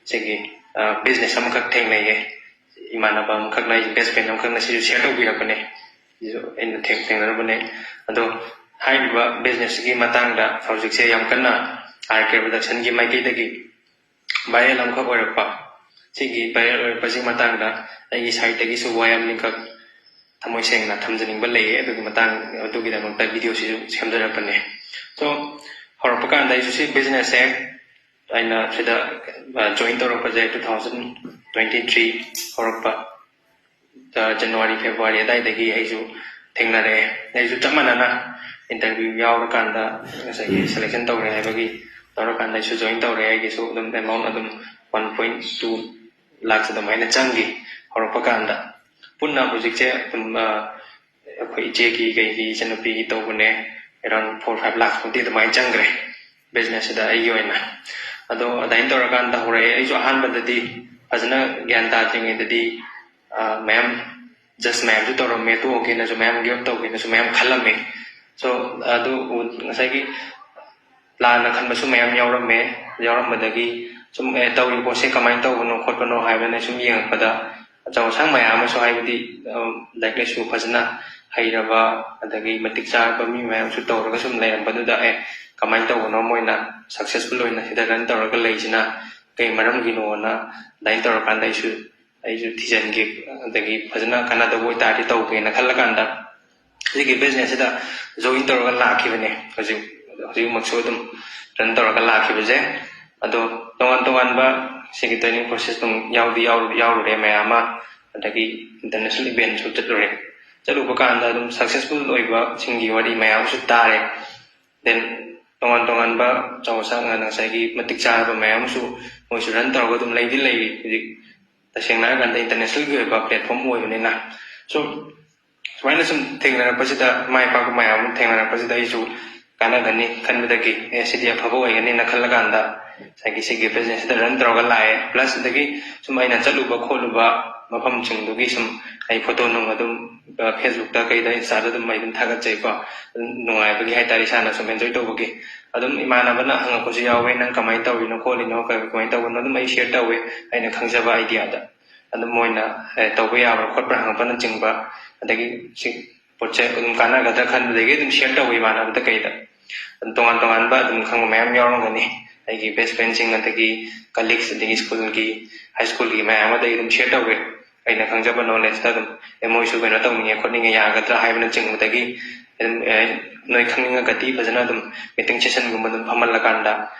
ꯁꯤꯒꯤ ꯕꯤꯖꯤꯅꯦꯁ ꯑꯃꯈꯛ ꯊꯦꯡꯅꯩꯌꯦ꯫ ꯏꯃꯥꯟꯅꯕ ꯑꯃꯈꯛꯅ, ꯑꯩꯒꯤ ꯕꯦꯁ ꯐ꯭ꯔꯦꯟ ꯑꯃꯈꯛꯅ ꯁꯤꯁꯨ ꯁꯤꯌꯔ ꯇꯧꯕꯤꯔꯛꯄꯅꯦ꯫ ꯁꯤꯁꯨ ꯑꯩꯅ ꯊꯦꯡ ꯊꯦꯡꯅꯔꯨꯕꯅꯦ꯫ ꯑꯗꯣ ꯍꯥꯏꯔꯤꯕ ꯕꯤꯖꯤꯅꯦꯁꯁꯤꯒꯤ ꯃꯇꯥꯡꯗ ꯍꯧꯖꯤꯛꯁꯦ ꯌꯥꯝ ꯀꯟꯅ ꯑꯥꯔ ꯀꯦ ꯄ꯭ꯔꯗꯛꯁꯟꯒꯤ ꯃꯥꯏꯀꯩꯗꯒꯤ ꯚꯥꯏꯔꯦꯜ ꯑꯃꯈꯛ ꯑꯣꯏꯔꯛꯄ, ꯁꯤꯒꯤ ꯚꯥꯏꯔꯦꯜ ꯑꯣꯏꯔꯛꯄꯁꯤꯒꯤ ꯃꯇꯥꯡꯗ ꯑꯩꯒꯤ ꯁꯥꯏꯠꯇꯒꯤꯁꯨ ꯋꯥ ꯌꯥꯝꯅꯤꯈꯛ ꯊꯃꯣꯏ ꯁꯦꯡꯅ ꯊꯝꯖꯅꯤꯡꯕ ꯂꯩꯌꯦ꯫ ꯑꯗꯨꯒꯤ ꯃꯇꯥꯡ, ꯑꯗꯨꯒꯤꯗꯃꯛꯇ ꯚꯤꯗꯤꯑꯣꯁꯤꯁꯨ ꯁꯦꯝꯖꯔꯛꯄꯅꯦ꯫ ꯁꯣ ꯍꯧꯔꯛꯄ ꯀꯥꯟꯗ ꯑꯩꯁꯨ ꯁꯤ ꯕꯤꯖꯤꯅꯦꯁꯁꯦ ꯑꯩꯅ ꯁꯤꯗ join ꯇꯧꯔꯛꯄꯁꯦ two thousand twenty three ꯍꯧꯔꯛꯄ, ꯖꯅꯋꯥꯔꯤ ꯐꯦꯕ꯭ꯔꯨꯋꯥꯔꯤ ꯑꯗꯥꯏꯗꯒꯤ ꯑꯩꯁꯨ ꯊꯦꯡꯅꯔꯛꯑꯦ꯫ ꯑꯩꯁꯨ ꯆꯞ ꯃꯥꯟꯅꯅ ꯏꯟꯇꯔꯚ꯭ꯌꯨ ꯌꯥꯎꯔꯀꯥꯟꯗ ꯉꯁꯥꯏꯒꯤ ꯁꯦꯂꯦꯛꯁꯟ ꯇꯧꯔꯦ ꯍꯥꯏꯕꯒꯤ ꯇꯧꯔꯀꯥꯟꯗ ꯑꯩꯁꯨ ꯖꯣꯏꯟ ꯇꯧꯔꯦ꯫ ꯑꯩꯒꯤꯁꯨ ꯑꯗꯨꯝ ꯑꯦꯃꯥꯎꯟ ꯑꯗꯨꯝ one point two lakhs ꯑꯗꯨꯃꯥꯏꯅ ꯆꯪꯈꯤ ꯍꯧꯔꯛꯄ ꯀꯥꯟꯗ꯫ ꯄꯨꯟꯅ ꯍꯧꯖꯤꯛꯁꯦ ꯑꯗꯨꯝ, ꯑ, ꯑꯩꯈꯣꯏ ꯏꯆꯦꯒꯤ ꯀꯩꯒꯤ ꯏꯆꯟꯅꯨꯄꯤꯒꯤ ꯇꯧꯕꯅꯦ, around four five lakhs ꯃꯨꯛꯇꯤ ꯑꯗꯨꯃꯥꯏꯅ ꯆꯪꯈ꯭ꯔꯦ ꯕꯤꯖꯤꯅꯦꯁꯁꯤꯗ ꯑꯩꯒꯤ ꯑꯣꯏꯅ꯫ ꯑꯗꯣ ꯑꯗꯨꯃꯥꯏꯅ ꯇꯧꯔꯀꯥꯟꯗ ꯍꯧꯔꯛꯑꯦ꯫ ꯑꯩꯁꯨ ꯑꯍꯥꯟꯕꯗꯗꯤ ꯐꯖꯅ ꯒ꯭ꯌꯥꯟ ꯇꯥꯗ꯭ꯔꯤꯉꯩꯗꯗꯤ, ꯑ, ꯃꯌꯥꯝ ꯖꯁ ꯃꯌꯥꯝꯁꯨ ꯇꯧꯔꯝꯃꯦ, ꯇꯣꯛꯑꯒꯦꯅꯁꯨ ꯃꯌꯥꯝ ꯒꯤꯞ ꯑꯞ ꯇꯧꯒꯦꯅꯁꯨ ꯃꯌꯥꯝ ꯈꯜꯂꯝꯃꯦ꯫ ꯁꯣ ꯑꯗꯨ ꯎ-, ꯉꯁꯥꯏꯒꯤ ꯂꯥꯟꯅ ꯈꯟꯕꯁꯨ ꯃꯌꯥꯝ ꯌꯥꯎꯔꯝꯃꯦ꯫ ꯌꯥꯎꯔꯝꯕꯗꯒꯤ ꯁꯨꯝ, "ꯑꯦ, ꯇꯧꯔꯤꯕ ꯄꯣꯠꯁꯦ ꯀꯃꯥꯏꯅ ꯇꯧꯕꯅꯣ ꯈꯣꯠꯄꯅꯣ?" ꯍꯥꯏꯕꯅ ꯁꯨꯝ ꯌꯦꯡꯉꯛꯄꯗ, ꯑꯆꯧ ꯑꯁꯥꯡ ꯃꯌꯥꯝ ꯑꯃꯁꯨ, ꯍꯥꯏꯕꯗꯤ, ꯑ, ꯂꯥꯏꯔꯤꯛ ꯂꯥꯏꯁꯨ ꯐꯖꯅ ꯍꯩꯔꯕ, ꯑꯗꯒꯤ ꯃꯇꯤꯛ ꯆꯥꯔꯕ ꯃꯤ ꯃꯌꯥꯝꯁꯨ ꯇꯧꯔꯒ ꯁꯨꯝ ꯂꯩꯔꯝꯕꯗꯨꯗ, "ꯑꯦ, ꯀꯃꯥꯏꯅ ꯇꯧꯕꯅꯣ ꯃꯣꯏꯅ ꯁꯛꯁꯦꯁꯐꯨꯜ ꯑꯣꯏꯅ ꯁꯤꯗ ꯔꯟ ꯇꯧꯔꯒ ꯂꯩꯁꯤꯅ? ꯀꯩ ꯃꯔꯝꯒꯤꯅꯣꯅ?" ꯑꯗꯨꯃꯥꯏꯅ ꯇꯧꯔꯀꯥꯟꯗ ꯑꯩꯁꯨ, ꯑꯩꯁꯨ ꯊꯤꯖꯤꯟꯒꯦ, ꯑꯗꯒꯤ ꯐꯖꯅ ꯀꯥꯟꯅꯗꯧꯕ ꯑꯣꯏꯇꯥꯔꯗꯤ ꯇꯧꯒꯦꯅ ꯈꯜꯂꯀꯥꯟꯗ, ꯁꯤꯒꯤ ꯕꯤꯖꯤꯅꯦꯁꯁꯤꯗ ꯖꯣꯏꯟ ꯇꯧꯔꯒ ꯂꯥꯛꯈꯤꯕꯅꯦ꯫ ꯍꯧꯖꯤꯛ, ꯍꯧꯖꯤꯛꯃꯛꯁꯨ ꯑꯗꯨꯝ ꯔꯟ ꯇꯧꯔꯒ ꯂꯥꯛꯈꯤꯕꯁꯦ꯫ ꯑꯗꯣ ꯇꯣꯉꯥꯟ ꯇꯣꯉꯥꯟꯕ ꯁꯤꯒꯤ ꯇ꯭ꯔꯦꯅꯤꯡ ꯄ꯭ꯔꯣꯁꯦꯁ ꯑꯗꯨꯝ ꯌꯥꯎꯗꯤ ꯌꯥꯎꯔꯨ-, ꯌꯥꯎꯔꯨꯔꯦ ꯃꯌꯥꯝ ꯑꯃ, ꯑꯗꯒꯤ ꯏꯟꯇꯔꯅꯦꯁꯅꯦꯜ ꯏꯚꯦꯟꯁꯨ ꯆꯠꯂꯨꯔꯦ꯫ ꯆꯠꯂꯨꯕ ꯀꯥꯟꯗ ꯑꯗꯨꯝ ꯁꯛꯁꯦꯁꯐꯨꯜ ꯑꯣꯏꯕꯁꯤꯡꯒꯤ ꯋꯥꯔꯤ ꯃꯌꯥꯝꯁꯨ ꯇꯥꯔꯦ꯫ ꯗꯦꯟ ꯇꯣꯉꯥꯟ ꯇꯣꯉꯥꯟꯕ ꯑꯆꯧ ꯑꯁꯥꯡ, ꯉꯁꯥꯏꯒꯤ ꯃꯇꯤꯛ ꯆꯥꯔꯕ ꯃꯌꯥꯝ ꯑꯃꯁꯨ ꯃꯣꯏꯁꯨ ꯔꯟ ꯇꯧꯔꯒ ꯑꯗꯨꯝ ꯂꯩꯗꯤ ꯂꯩꯔꯤ꯫ ꯍꯧꯖꯤꯛ ꯇꯁꯦꯡꯅ ꯍꯥꯏꯔꯀꯥꯟꯗ ꯏꯟꯇꯔꯅꯦꯁꯅꯦꯜꯒꯤ ꯑꯣꯏꯕ ꯄ꯭ꯂꯦꯠꯐꯣꯝ ꯑꯣꯏꯕꯅꯤꯅ꯫ ꯁꯣ ꯁꯨꯃꯥꯏꯅ ꯁꯨꯝ ꯊꯦꯡꯅꯔꯛꯄꯁꯤꯗ, ꯃꯥꯏ ꯄꯥꯛꯄ ꯃꯌꯥꯝ ꯑꯃ ꯊꯦꯡꯅꯔꯛꯄꯁꯤꯗ, ꯑꯩꯁꯨ ꯀꯥꯟꯅꯒꯅꯤ ꯈꯟꯕꯗꯒꯤ, "ꯑꯦ, ꯁꯤꯗꯤ ꯑꯐꯕ ꯑꯣꯏꯒꯅꯤꯅ" ꯈꯜꯂꯀꯥꯟꯗ ꯉꯁꯥꯏꯒꯤ ꯁꯤꯒꯤ ꯕꯤꯖꯤꯅꯦꯁꯁꯤꯗ ꯔꯟ ꯇꯧꯔꯒ ꯂꯥꯛꯑꯦ꯫ ꯄ꯭ꯂꯁ ꯑꯗꯒꯤ ꯁꯨꯝ ꯑꯩꯅ ꯆꯠꯂꯨꯕ ꯈꯣꯠꯂꯨꯕ ꯃꯐꯝꯁꯤꯡꯗꯨꯒꯤ ꯁꯨꯝ ꯑꯩ ꯐꯣꯇꯣ ꯅꯨꯡ ꯑꯗꯨꯝ, ꯑ, ꯐꯦꯁꯕꯨꯛꯇ ꯀꯩꯗ, ꯏꯟꯁꯇꯥꯗ ꯑꯗꯨꯝ ꯑꯩ ꯑꯗꯨꯝ ꯊꯥꯒꯠꯆꯩꯀꯣ꯫ ꯑꯗꯨꯝ ꯅꯨꯡꯉꯥꯏꯕꯒꯤ ꯍꯥꯏꯇꯥꯔꯦ, ꯏꯁꯥꯅ ꯁꯨꯝ ꯑꯦꯟꯖꯣꯏ ꯇꯧꯕꯒꯤ꯫ ꯑꯗꯨꯝ ꯏꯃꯥꯟꯅꯕꯅ ꯍꯪꯉꯛꯄꯁꯨ ꯌꯥꯎꯋꯦ, "ꯅꯪ ꯀꯃꯥꯏꯅ ꯇꯧꯔꯤꯅꯣ ꯈꯣꯠꯂꯤꯅꯣ, ꯀ-, ꯀꯃꯥꯏꯅ ꯇꯧꯕꯅꯣ?" ꯑꯗꯨꯝ ꯑꯩ ꯁꯤꯌꯔ ꯇꯧꯋꯦ, ꯑꯩꯅ ꯈꯪꯖꯕ ꯑꯥꯏꯗꯤꯌꯥꯗ꯫ ꯑꯗꯨꯝ ꯃꯣꯏꯅ, ꯑꯦ, ꯇꯧꯕ ꯌꯥꯕ꯭ꯔꯥ ꯈꯣꯠꯄ꯭ꯔꯥ ꯍꯪꯉꯛꯄꯅꯆꯤꯡꯕ, ꯑꯗꯒꯤ ꯁꯤ ꯄꯣꯠꯁꯦ ꯑꯗꯨꯝ ꯀꯥꯟꯅꯒꯗ꯭ꯔꯥ ꯈꯟꯕꯗꯒꯤ ꯑꯗꯨꯝ ꯁꯤꯌꯔ ꯇꯧꯋꯤ ꯏꯃꯥꯟꯅꯕꯗ ꯀꯩꯗ꯫ ꯑꯗꯨꯝ ꯇꯣꯉꯥꯟ ꯇꯣꯉꯥꯟꯕ ꯑꯗꯨꯝ ꯈꯪꯕ ꯃꯌꯥꯝ ꯌꯥꯎꯔꯝꯒꯅꯤ꯫ ꯑꯩꯒꯤ ꯕꯦꯁ ꯐ꯭ꯔꯦꯟꯁꯤꯡ, ꯑꯗꯒꯤ ꯀꯂꯤꯛꯁ, ꯑꯗꯒꯤ ꯁ꯭ꯀꯨꯜꯒꯤ, ꯍꯥꯏ ꯁ꯭ꯀꯨꯜꯒꯤ ꯃꯌꯥꯝ ꯑꯃꯗ ꯑꯩ ꯑꯗꯨꯝ ꯁꯤꯌꯔ ꯇꯧꯋꯦ꯫ ꯑꯩꯅ ꯈꯪꯖꯕ ꯅꯣꯂꯦꯖꯇ ꯑꯗꯨꯝ, "ꯑꯦ, ꯃꯣꯏꯁꯨ ꯀꯩꯅꯣ ꯇꯧꯅꯤꯡꯉꯦ ꯈꯣꯠꯅꯤꯡꯉꯦ, ꯌꯥꯒꯗ꯭ꯔꯥ?" ꯍꯥꯏꯕꯅꯆꯤꯡꯕꯗꯒꯤ ꯑꯗꯨꯝ, ꯑꯦ, ꯅꯣꯏ ꯈꯪꯅꯤꯡꯉꯒꯗꯤ ꯐꯖꯅ ꯑꯗꯨꯝ ꯃꯤꯇꯤꯡ ꯁꯦꯁꯟꯒꯨꯝꯕ ꯑꯗꯨꯝ ꯐꯝꯍꯜꯂꯀꯥꯟꯗ,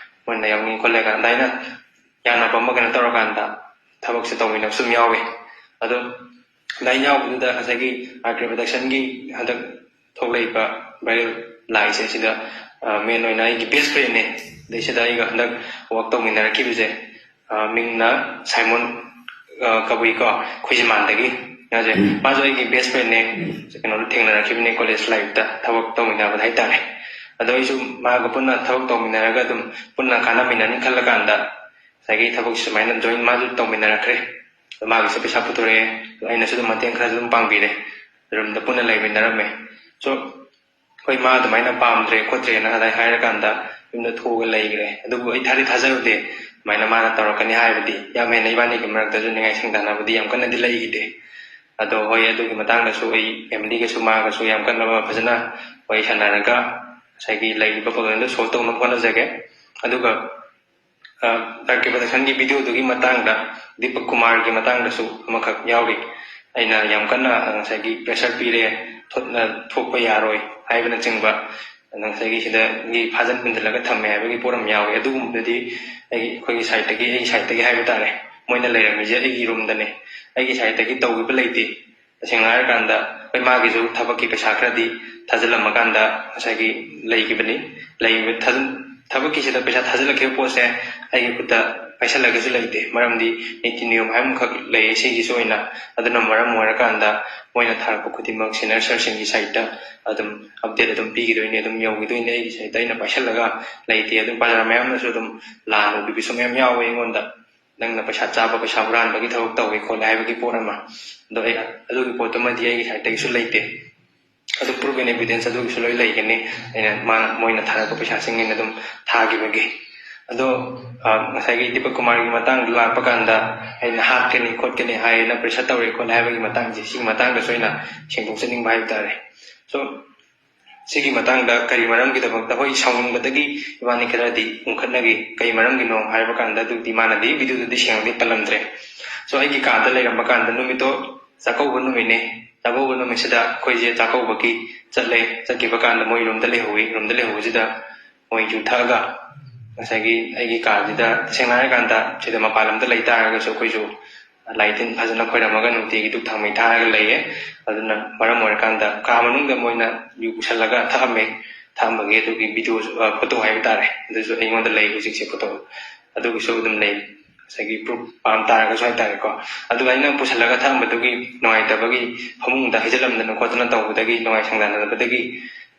ꯃꯣꯏꯅ ꯌꯥꯎꯅꯤꯡꯉꯦ ꯈꯣꯠꯂꯦ ꯀꯥꯟꯗ, ꯑꯗꯨꯃꯥꯏꯅ ꯌꯥꯅꯕ ꯑꯃ ꯀꯩꯅꯣ ꯇꯧꯔꯀꯥꯟꯗ ꯊꯕꯛꯁꯦ ꯇꯧꯃꯤꯟꯅꯕꯁꯨ ꯑꯗꯨꯝ ꯌꯥꯎꯋꯦ꯫ ꯑꯗꯣ ꯑꯗꯨꯃꯥꯏꯅ ꯌꯥꯎꯕꯗꯨꯗ ꯉꯁꯥꯏꯒꯤ ꯑꯥꯔ ꯀꯦ ꯄ꯭ꯔꯗꯛꯁꯟꯒꯤ ꯍꯟꯗꯛ ꯊꯣꯛꯂꯛꯏꯕ ꯚꯥꯏꯔꯦꯜ ꯂꯥꯛꯏꯁꯦ, ꯁꯤꯗ, ꯑ, ꯃꯦꯟ ꯑꯣꯏꯅ ꯑꯩꯒꯤ ꯕꯦꯁ ꯐ꯭ꯔꯦꯟꯅꯦ, ꯑꯗꯩ ꯁꯤꯗ ꯑꯩꯒ ꯍꯟꯗꯛ ꯋꯥꯛ ꯇꯧꯃꯤꯟꯅꯔꯛꯈꯤꯕꯁꯦ, ꯑ, ꯃꯤꯡꯅ ꯁꯥꯏꯃꯣꯟ, ꯑ, ꯀꯕꯨꯏꯀꯣ, ꯈꯣꯏꯖꯤꯃꯥꯟꯗꯒꯤ꯫ ꯃꯥꯁꯦ, ꯎꯝ꯫ ꯃꯥꯁꯨ ꯑꯩꯒꯤ ꯕꯦꯁ ꯐ꯭ꯔꯦꯟꯅꯦ꯫ ꯀꯩꯅꯣꯗ ꯊꯦꯡꯅꯔꯛꯈꯤꯕꯅꯦ, ꯀꯣꯂꯦꯖ ꯂꯥꯏꯐꯇ ꯊꯕꯛ ꯇꯧꯃꯤꯟꯅꯕꯗ ꯍꯥꯏꯇꯥꯔꯦ꯫ ꯑꯗꯣ ꯑꯩꯁꯨ ꯃꯥꯒ ꯄꯨꯟꯅ ꯊꯕꯛ ꯇꯧꯃꯤꯟꯅꯔꯒ ꯑꯗꯨꯝ ꯄꯨꯟꯅ ꯀꯥꯟꯅꯃꯤꯟꯅꯅꯤ ꯈꯜꯂꯀꯥꯟꯗ, ꯉꯁꯥꯏꯒꯤ ꯊꯕꯛ ꯁꯨꯃꯥꯏꯅ ꯖꯣꯏꯟ ꯃꯥꯁꯨ ꯇꯧꯃꯤꯟꯅꯔꯛꯈ꯭ꯔꯦ꯫ ꯑꯗꯣ ꯃꯥꯒꯤꯁꯨ ꯄꯩꯁꯥ ꯄꯨꯊꯣꯔꯛꯑꯦ꯫ ꯑꯗꯣ ꯑꯩꯅꯁꯨ ꯑꯗꯨꯝ ꯃꯇꯦꯡ ꯈꯔꯁꯨ ꯑꯗꯨꯝ ꯄꯥꯡꯕꯤꯔꯦ꯫ ꯔꯨꯝꯗ ꯄꯨꯟꯅ ꯂꯩꯃꯤꯟꯅꯔꯝꯃꯦ꯫ ꯁꯣ ꯑꯩꯈꯣꯏ ꯃꯥ ꯑꯗꯨꯃꯥꯏꯅ ꯄꯥꯝꯗ꯭ꯔꯦ ꯈꯣꯠꯇ꯭ꯔꯦꯅ ꯑꯗꯥꯏ ꯍꯥꯏꯔꯀꯥꯟꯗ ꯌꯨꯝꯗ ꯊꯣꯛꯑꯒ ꯂꯩꯈ꯭ꯔꯦ꯫ ꯑꯗꯨꯕꯨ ꯑꯩ ꯊꯥꯗꯤ ꯊꯥꯖꯔꯨꯗꯦ ꯑꯗꯨꯃꯥꯏꯅ ꯃꯥꯅ ꯇꯧꯔꯛꯀꯅꯤ ꯍꯥꯏꯕꯗꯤ꯫ ꯌꯥꯝ ꯍꯦꯟꯅ ꯏꯕꯥꯅꯤꯒꯤ ꯃꯔꯛꯇꯁꯨ ꯅꯤꯡꯉꯥꯏ ꯁꯪꯗꯅꯕꯗꯤ ꯌꯥꯝ ꯀꯟꯅꯗꯤ ꯂꯩꯈꯤꯗꯦ꯫ ꯑꯗꯣ ꯍꯣꯏ, ꯑꯗꯨꯒꯤ ꯃꯇꯥꯡꯗꯁꯨ ꯑꯩ ꯐꯦꯃꯤꯂꯤꯒꯁꯨ ꯃꯥꯒꯁꯨ ꯌꯥꯝ ꯀꯟꯅ ꯐꯖꯅ ꯋꯥꯔꯤ ꯁꯥꯟꯅꯔꯒ ꯉꯁꯥꯏꯒꯤ ꯂꯩꯔꯤꯕ ꯄ꯭ꯔꯣꯕ꯭ꯂꯦꯝꯗꯣ ꯁꯣꯜꯕ ꯇꯧꯅꯕ ꯍꯣꯠꯅꯖꯒꯦ꯫ ꯑꯗꯨꯒ ꯑ, ꯗꯥꯛꯇꯔ ꯀꯤꯕꯗꯁꯟꯒꯤ ꯚꯤꯗꯤꯑꯣꯗꯨꯒꯤ ꯃꯇꯥꯡꯗ, ꯗꯤꯄꯛ ꯀꯨꯃꯥꯔꯒꯤ ꯃꯇꯥꯡꯗꯁꯨ ꯑꯃꯈꯛ ꯌꯥꯎꯔꯤ꯫ ꯑꯩꯅ ꯌꯥꯝ ꯀꯟꯅ, ꯑ, ꯉꯁꯥꯏꯒꯤ ꯄ꯭ꯔꯦꯁꯔ ꯄꯤꯔꯦ, ꯊꯣꯛꯅ-, ꯊꯣꯛꯄ ꯌꯥꯔꯣꯏ ꯍꯥꯏꯕꯅꯆꯤꯡꯕ, ꯉꯁꯥꯏꯒꯤ ꯁꯤꯗꯒꯤ ꯐꯥꯖꯤꯟ ꯄꯨꯟꯁꯤꯜꯂꯒ ꯊꯝꯃꯦ ꯍꯥꯏꯕꯒꯤ ꯄꯣꯠ ꯑꯃ ꯌꯥꯎꯔꯤ꯫ ꯑꯗꯨꯒꯨꯝꯕꯗꯨꯗꯤ ꯑꯩ, ꯑꯩꯈꯣꯏꯒꯤ ꯁꯥꯏꯠꯇꯒꯤ, ꯑꯩꯒꯤ ꯁꯥꯏꯠꯇꯒꯤ ꯍꯥꯏꯕ ꯇꯥꯔꯦ, ꯃꯣꯏꯅ ꯂꯩꯔꯝꯃꯤꯁꯦ ꯑꯩꯒꯤ ꯔꯨꯝꯗꯅꯦ꯫ ꯑꯩꯒꯤ ꯁꯥꯏꯠꯇꯒꯤ ꯇꯧꯈꯤꯕ ꯂꯩꯇꯦ꯫ ꯇꯁꯦꯡꯅ ꯍꯥꯏꯔꯀꯥꯟꯗ, ꯍꯣꯏ, ꯃꯥꯒꯤꯁꯨ ꯊꯕꯛꯀꯤ ꯄꯩꯁꯥ ꯈꯔꯗꯤ ꯊꯥꯖꯤꯜꯂꯝꯃꯀꯥꯟꯗ ꯉꯁꯥꯏꯒꯤ ꯂꯩꯈꯤꯕꯅꯤ꯫ ꯂꯩꯕ ꯊꯥꯖꯤꯟ-, ꯊꯕꯛꯀꯤꯁꯤꯗ ꯄꯩꯁꯥ ꯊꯥꯖꯤꯜꯂꯛꯈꯤꯕ ꯄꯣꯠꯁꯦ ꯑꯩꯒꯤ ꯈꯨꯠꯇ ꯄꯥꯏꯁꯜꯂꯒꯁꯨ ꯂꯩꯇꯦ, ꯃꯔꯝꯗꯤ ꯅꯤꯇꯤ ꯅꯤꯌꯣꯝ ꯍꯥꯏꯕ ꯑꯃꯈꯛ ꯂꯩ ꯁꯤꯒꯤꯁꯨ ꯑꯣꯏꯅ꯫ ꯑꯗꯨꯅ ꯃꯔꯝ ꯑꯣꯏꯔꯀꯥꯟꯗ ꯃꯣꯏꯅ ꯊꯥꯔꯛꯄ ꯈꯨꯗꯤꯡꯃꯛ ꯁꯦꯅꯤꯌꯔ ꯁꯥꯔꯁꯤꯡꯒꯤ ꯁꯥꯏꯠꯇ ꯑꯗꯨꯝ ꯑꯞꯗꯦꯠ ꯑꯗꯨꯝ ꯄꯤꯈꯤꯗꯣꯏꯅꯤ, ꯑꯗꯨꯝ ꯌꯧꯈꯤꯗꯣꯏꯅꯤ ꯑꯩꯒꯤ ꯁꯥꯏꯠꯇ꯫ ꯑꯩꯅ ꯄꯥꯏꯁꯜꯂꯒ ꯂꯩꯇꯦ꯫ ꯑꯗꯨꯝ ꯄ꯭ꯔꯖꯥ ꯃꯌꯥꯝꯅꯁꯨ ꯑꯗꯨꯝ ꯂꯥꯟ ꯎꯕꯤꯕꯁꯨ ꯃꯌꯥꯝ ꯌꯥꯎꯋꯦ ꯑꯩꯉꯣꯟꯗ꯫ ꯅꯪꯅ ꯄꯩꯁꯥ ꯆꯥꯕ, ꯄꯩꯁꯥ ꯍꯨꯔꯥꯟꯕꯒꯤ ꯊꯕꯛ ꯇꯧꯏ ꯈꯣꯠꯂꯦ ꯍꯥꯏꯕꯒꯤ ꯄꯣꯠ ꯑꯃ꯫ ꯑꯗꯣ ꯑꯩ ꯑꯗꯨꯒꯤ ꯄꯣꯠꯇꯨꯃꯗꯤ ꯑꯩꯒꯤ ꯁꯥꯏꯠꯇꯒꯤꯁꯨ ꯂꯩꯇꯦ꯫ ꯑꯗꯨ proof and evidence ꯑꯗꯨꯒꯤꯁꯨ ꯂꯣꯏ ꯂꯩꯒꯅꯤ, ꯑꯩꯅ, ꯃꯥꯅ, ꯃꯣꯏꯅ ꯊꯥꯔꯛꯄ ꯄꯩꯁꯥꯁꯤꯡ ꯑꯩꯅ ꯑꯗꯨꯝ ꯊꯥꯈꯤꯕꯒꯤ꯫ ꯑꯗꯣ, ꯑ, ꯉꯁꯥꯏꯒꯤ ꯗꯤꯄꯛ ꯀꯨꯃꯥꯔꯒꯤ ꯃꯇꯥꯡꯗ ꯂꯥꯛꯄ ꯀꯥꯟꯗ ꯑꯩꯅ ꯍꯥꯠꯀꯅꯤ ꯈꯣꯠꯀꯅꯤ ꯍꯥꯏꯅ ꯄ꯭ꯔꯦꯁꯔ ꯇꯧꯔꯦ ꯈꯣꯠꯂꯦ ꯍꯥꯏꯕꯒꯤ ꯃꯇꯥꯡꯁꯦ, ꯁꯤꯒꯤ ꯃꯇꯥꯡꯗꯁꯨ ꯑꯩꯅ ꯁꯦꯡꯗꯣꯛꯆꯅꯤꯡꯕ ꯍꯥꯏꯕ ꯇꯥꯔꯦ꯫ So, ꯁꯤꯒꯤ ꯃꯇꯥꯡꯗ ꯀꯔꯤ ꯃꯔꯝꯒꯤꯗꯃꯛꯇ, ꯍꯣꯏ, ꯁꯥꯎꯅꯤꯡꯕꯗꯒꯤ ꯏꯕꯥꯅꯤ ꯈꯔꯗꯤ ꯎꯪꯈꯠꯅꯈꯤ꯫ ꯀꯔꯤ ꯃꯔꯝꯒꯤꯅꯣ ꯍꯥꯏꯕ ꯀꯥꯟꯗ, ꯑꯗꯨꯗꯤ ꯃꯥꯅꯗꯤ ꯚꯤꯗꯤꯑꯣꯗꯨꯗꯤ ꯁꯦꯡꯅꯗꯤ ꯄꯜꯂꯝꯗ꯭ꯔꯦ꯫ So, ꯑꯩꯒꯤ ꯀꯥꯗ ꯂꯩꯔꯝꯕ ꯀꯥꯟꯗ, ꯅꯨꯃꯤꯠꯇꯣ ꯆꯥꯛꯀꯧꯕ ꯅꯨꯃꯤꯠꯅꯦ꯫ ꯆꯥꯛꯀꯧꯕ ꯅꯨꯃꯤꯠꯁꯤꯗ ꯑꯩꯈꯣꯏꯁꯦ ꯆꯥꯛꯀꯧꯕꯒꯤ ꯆꯠꯂꯦ꯫ ꯆꯠꯈꯤꯕ ꯀꯥꯟꯗ ꯃꯣꯏ ꯔꯨꯝꯗ ꯂꯩꯍꯧꯋꯤ꯫ ꯔꯨꯝꯗ ꯂꯩꯍꯧꯕꯁꯤꯗ ꯃꯣꯏ ꯌꯨ ꯊꯛꯑꯒ ꯉꯁꯥꯏꯒꯤ ꯑꯩꯒꯤ ꯀꯥꯁꯤꯗ, ꯇꯁꯦꯡꯅ ꯍꯥꯏꯔꯀꯥꯟꯗ, ꯁꯤꯗ ꯃꯄꯥꯟ ꯂꯝꯗ ꯂꯩ ꯇꯥꯔꯒꯁꯨ ꯑꯩꯈꯣꯏꯁꯨ ꯂꯥꯏ ꯇꯤꯟ ꯐꯖꯅ ꯈꯣꯏꯔꯝꯃꯒ ꯅꯨꯡꯇꯤꯒꯤ ꯙꯨꯞ ꯊꯥꯎꯃꯩ ꯊꯥꯔꯒ ꯂꯩꯌꯦ꯫ ꯑꯗꯨꯅ ꯃꯔꯝ ꯑꯣꯏꯔꯀꯥꯟꯗ ꯀꯥ ꯃꯅꯨꯡꯗ ꯃꯣꯏꯅ ꯌꯨ ꯄꯨꯁꯜꯂꯒ ꯊꯛꯑꯝꯃꯦ꯫ ꯊꯛꯑꯝꯕꯒꯤ ꯑꯗꯨꯒꯤ ꯚꯤꯗꯤꯑꯣꯁꯨ, ꯑ, ꯐꯣꯇꯣ ꯍꯥꯏꯕ ꯇꯥꯔꯦ, ꯑꯗꯨꯁꯨ ꯑꯩꯉꯣꯟꯗ ꯂꯩ ꯍꯧꯖꯤꯛꯁꯦ, ꯐꯣꯇꯣ꯫ ꯑꯗꯨꯒꯤꯁꯨ ꯑꯗꯨꯝ ꯂꯩ꯫ ꯉꯁꯥꯏꯒꯤ ꯄ꯭ꯔꯨꯐ ꯄꯥꯝ ꯇꯥꯔꯒꯁꯨ ꯍꯥꯏꯇꯥꯔꯦꯀꯣ꯫ ꯑꯗꯨꯒ ꯑꯩꯅ ꯄꯨꯁꯜꯂꯒ ꯊꯛꯑꯝꯕꯗꯨꯒꯤ ꯅꯨꯡꯉꯥꯏꯇꯕꯒꯤ ꯐꯃꯨꯡꯗ ꯍꯩꯖꯤꯜꯂꯝꯗꯅ ꯈꯣꯠꯇꯅ ꯇꯧꯕꯗꯒꯤ, ꯅꯨꯡꯉꯥꯏ ꯁꯪꯗꯅꯕꯗꯒꯤ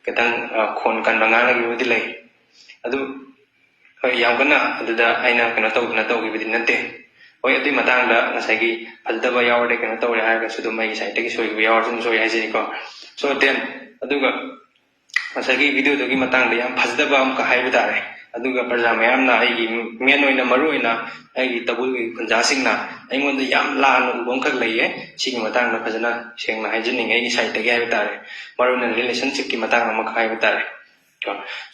ꯈꯤꯇꯪ, ꯑ, ꯈꯣꯟ ꯀꯟꯕ ꯉꯥꯡꯅꯈꯤꯕꯕꯨꯗꯤ ꯂꯩ꯫ ꯑꯗꯨ ꯍꯣꯏ, ꯌꯥꯝ ꯀꯟꯅ ꯑꯗꯨꯗ ꯑꯩꯅ ꯀꯩꯅꯣ ꯇꯧꯗꯅ ꯇꯧꯈꯤꯕꯗꯤ ꯅꯠꯇꯦ꯫ ꯍꯣꯏ, ꯑꯗꯨꯒꯤ ꯃꯇꯥꯡꯗ ꯉꯁꯥꯏꯒꯤ ꯐꯖꯗꯕ ꯌꯥꯎꯔꯗꯤ ꯀꯩꯅꯣ ꯇꯧꯔꯦ ꯍꯥꯏꯔꯒꯁꯨ ꯑꯗꯨꯝ ꯑꯩꯒꯤ ꯁꯥꯏꯠꯇꯒꯤ ꯁꯣꯏꯈꯤꯕ ꯌꯥꯎꯔꯁꯨ ꯑꯗꯨꯝ ꯁꯣꯏ ꯍꯥꯏꯖꯔꯤꯀꯣ꯫ So then, ꯑꯗꯨꯒ ꯉꯁꯥꯏꯒꯤ ꯚꯤꯗꯤꯑꯣꯗꯨꯒꯤ ꯃꯇꯥꯡꯗ ꯌꯥꯝ ꯐꯖꯗꯕ ꯑꯃꯈꯛ ꯍꯥꯏꯕ ꯇꯥꯔꯦ꯫ ꯑꯗꯨꯒ ꯄ꯭ꯔꯖꯥ ꯃꯌꯥꯝꯅ, ꯑꯩꯒꯤ ꯃꯦꯟ ꯑꯣꯏꯅ, ꯃꯔꯨ ꯑꯣꯏꯅ ꯑꯩꯒꯤ ꯇꯥꯕꯨꯜꯒꯤ ꯈꯨꯟꯖꯥꯁꯤꯡꯅ ꯑꯩꯉꯣꯟꯗ ꯌꯥꯝ ꯂꯥꯟꯅ ꯎꯕ ꯑꯃꯈꯛ ꯂꯩꯌꯦ꯫ ꯁꯤꯒꯤ ꯃꯇꯥꯡꯗ ꯐꯖꯅ ꯁꯦꯡꯅ ꯍꯥꯏꯖꯅꯤꯡꯉꯦ ꯑꯩꯒꯤ ꯁꯥꯏꯠꯇꯒꯤ ꯍꯥꯏꯕ ꯇꯥꯔꯦ, ꯃꯔꯨ ꯑꯣꯏꯅ ꯔꯤꯂꯦꯁꯟꯁꯤꯞꯀꯤ ꯃꯇꯥꯡ ꯑꯃꯈꯛ ꯍꯥꯏꯕ ꯇꯥꯔꯦ꯫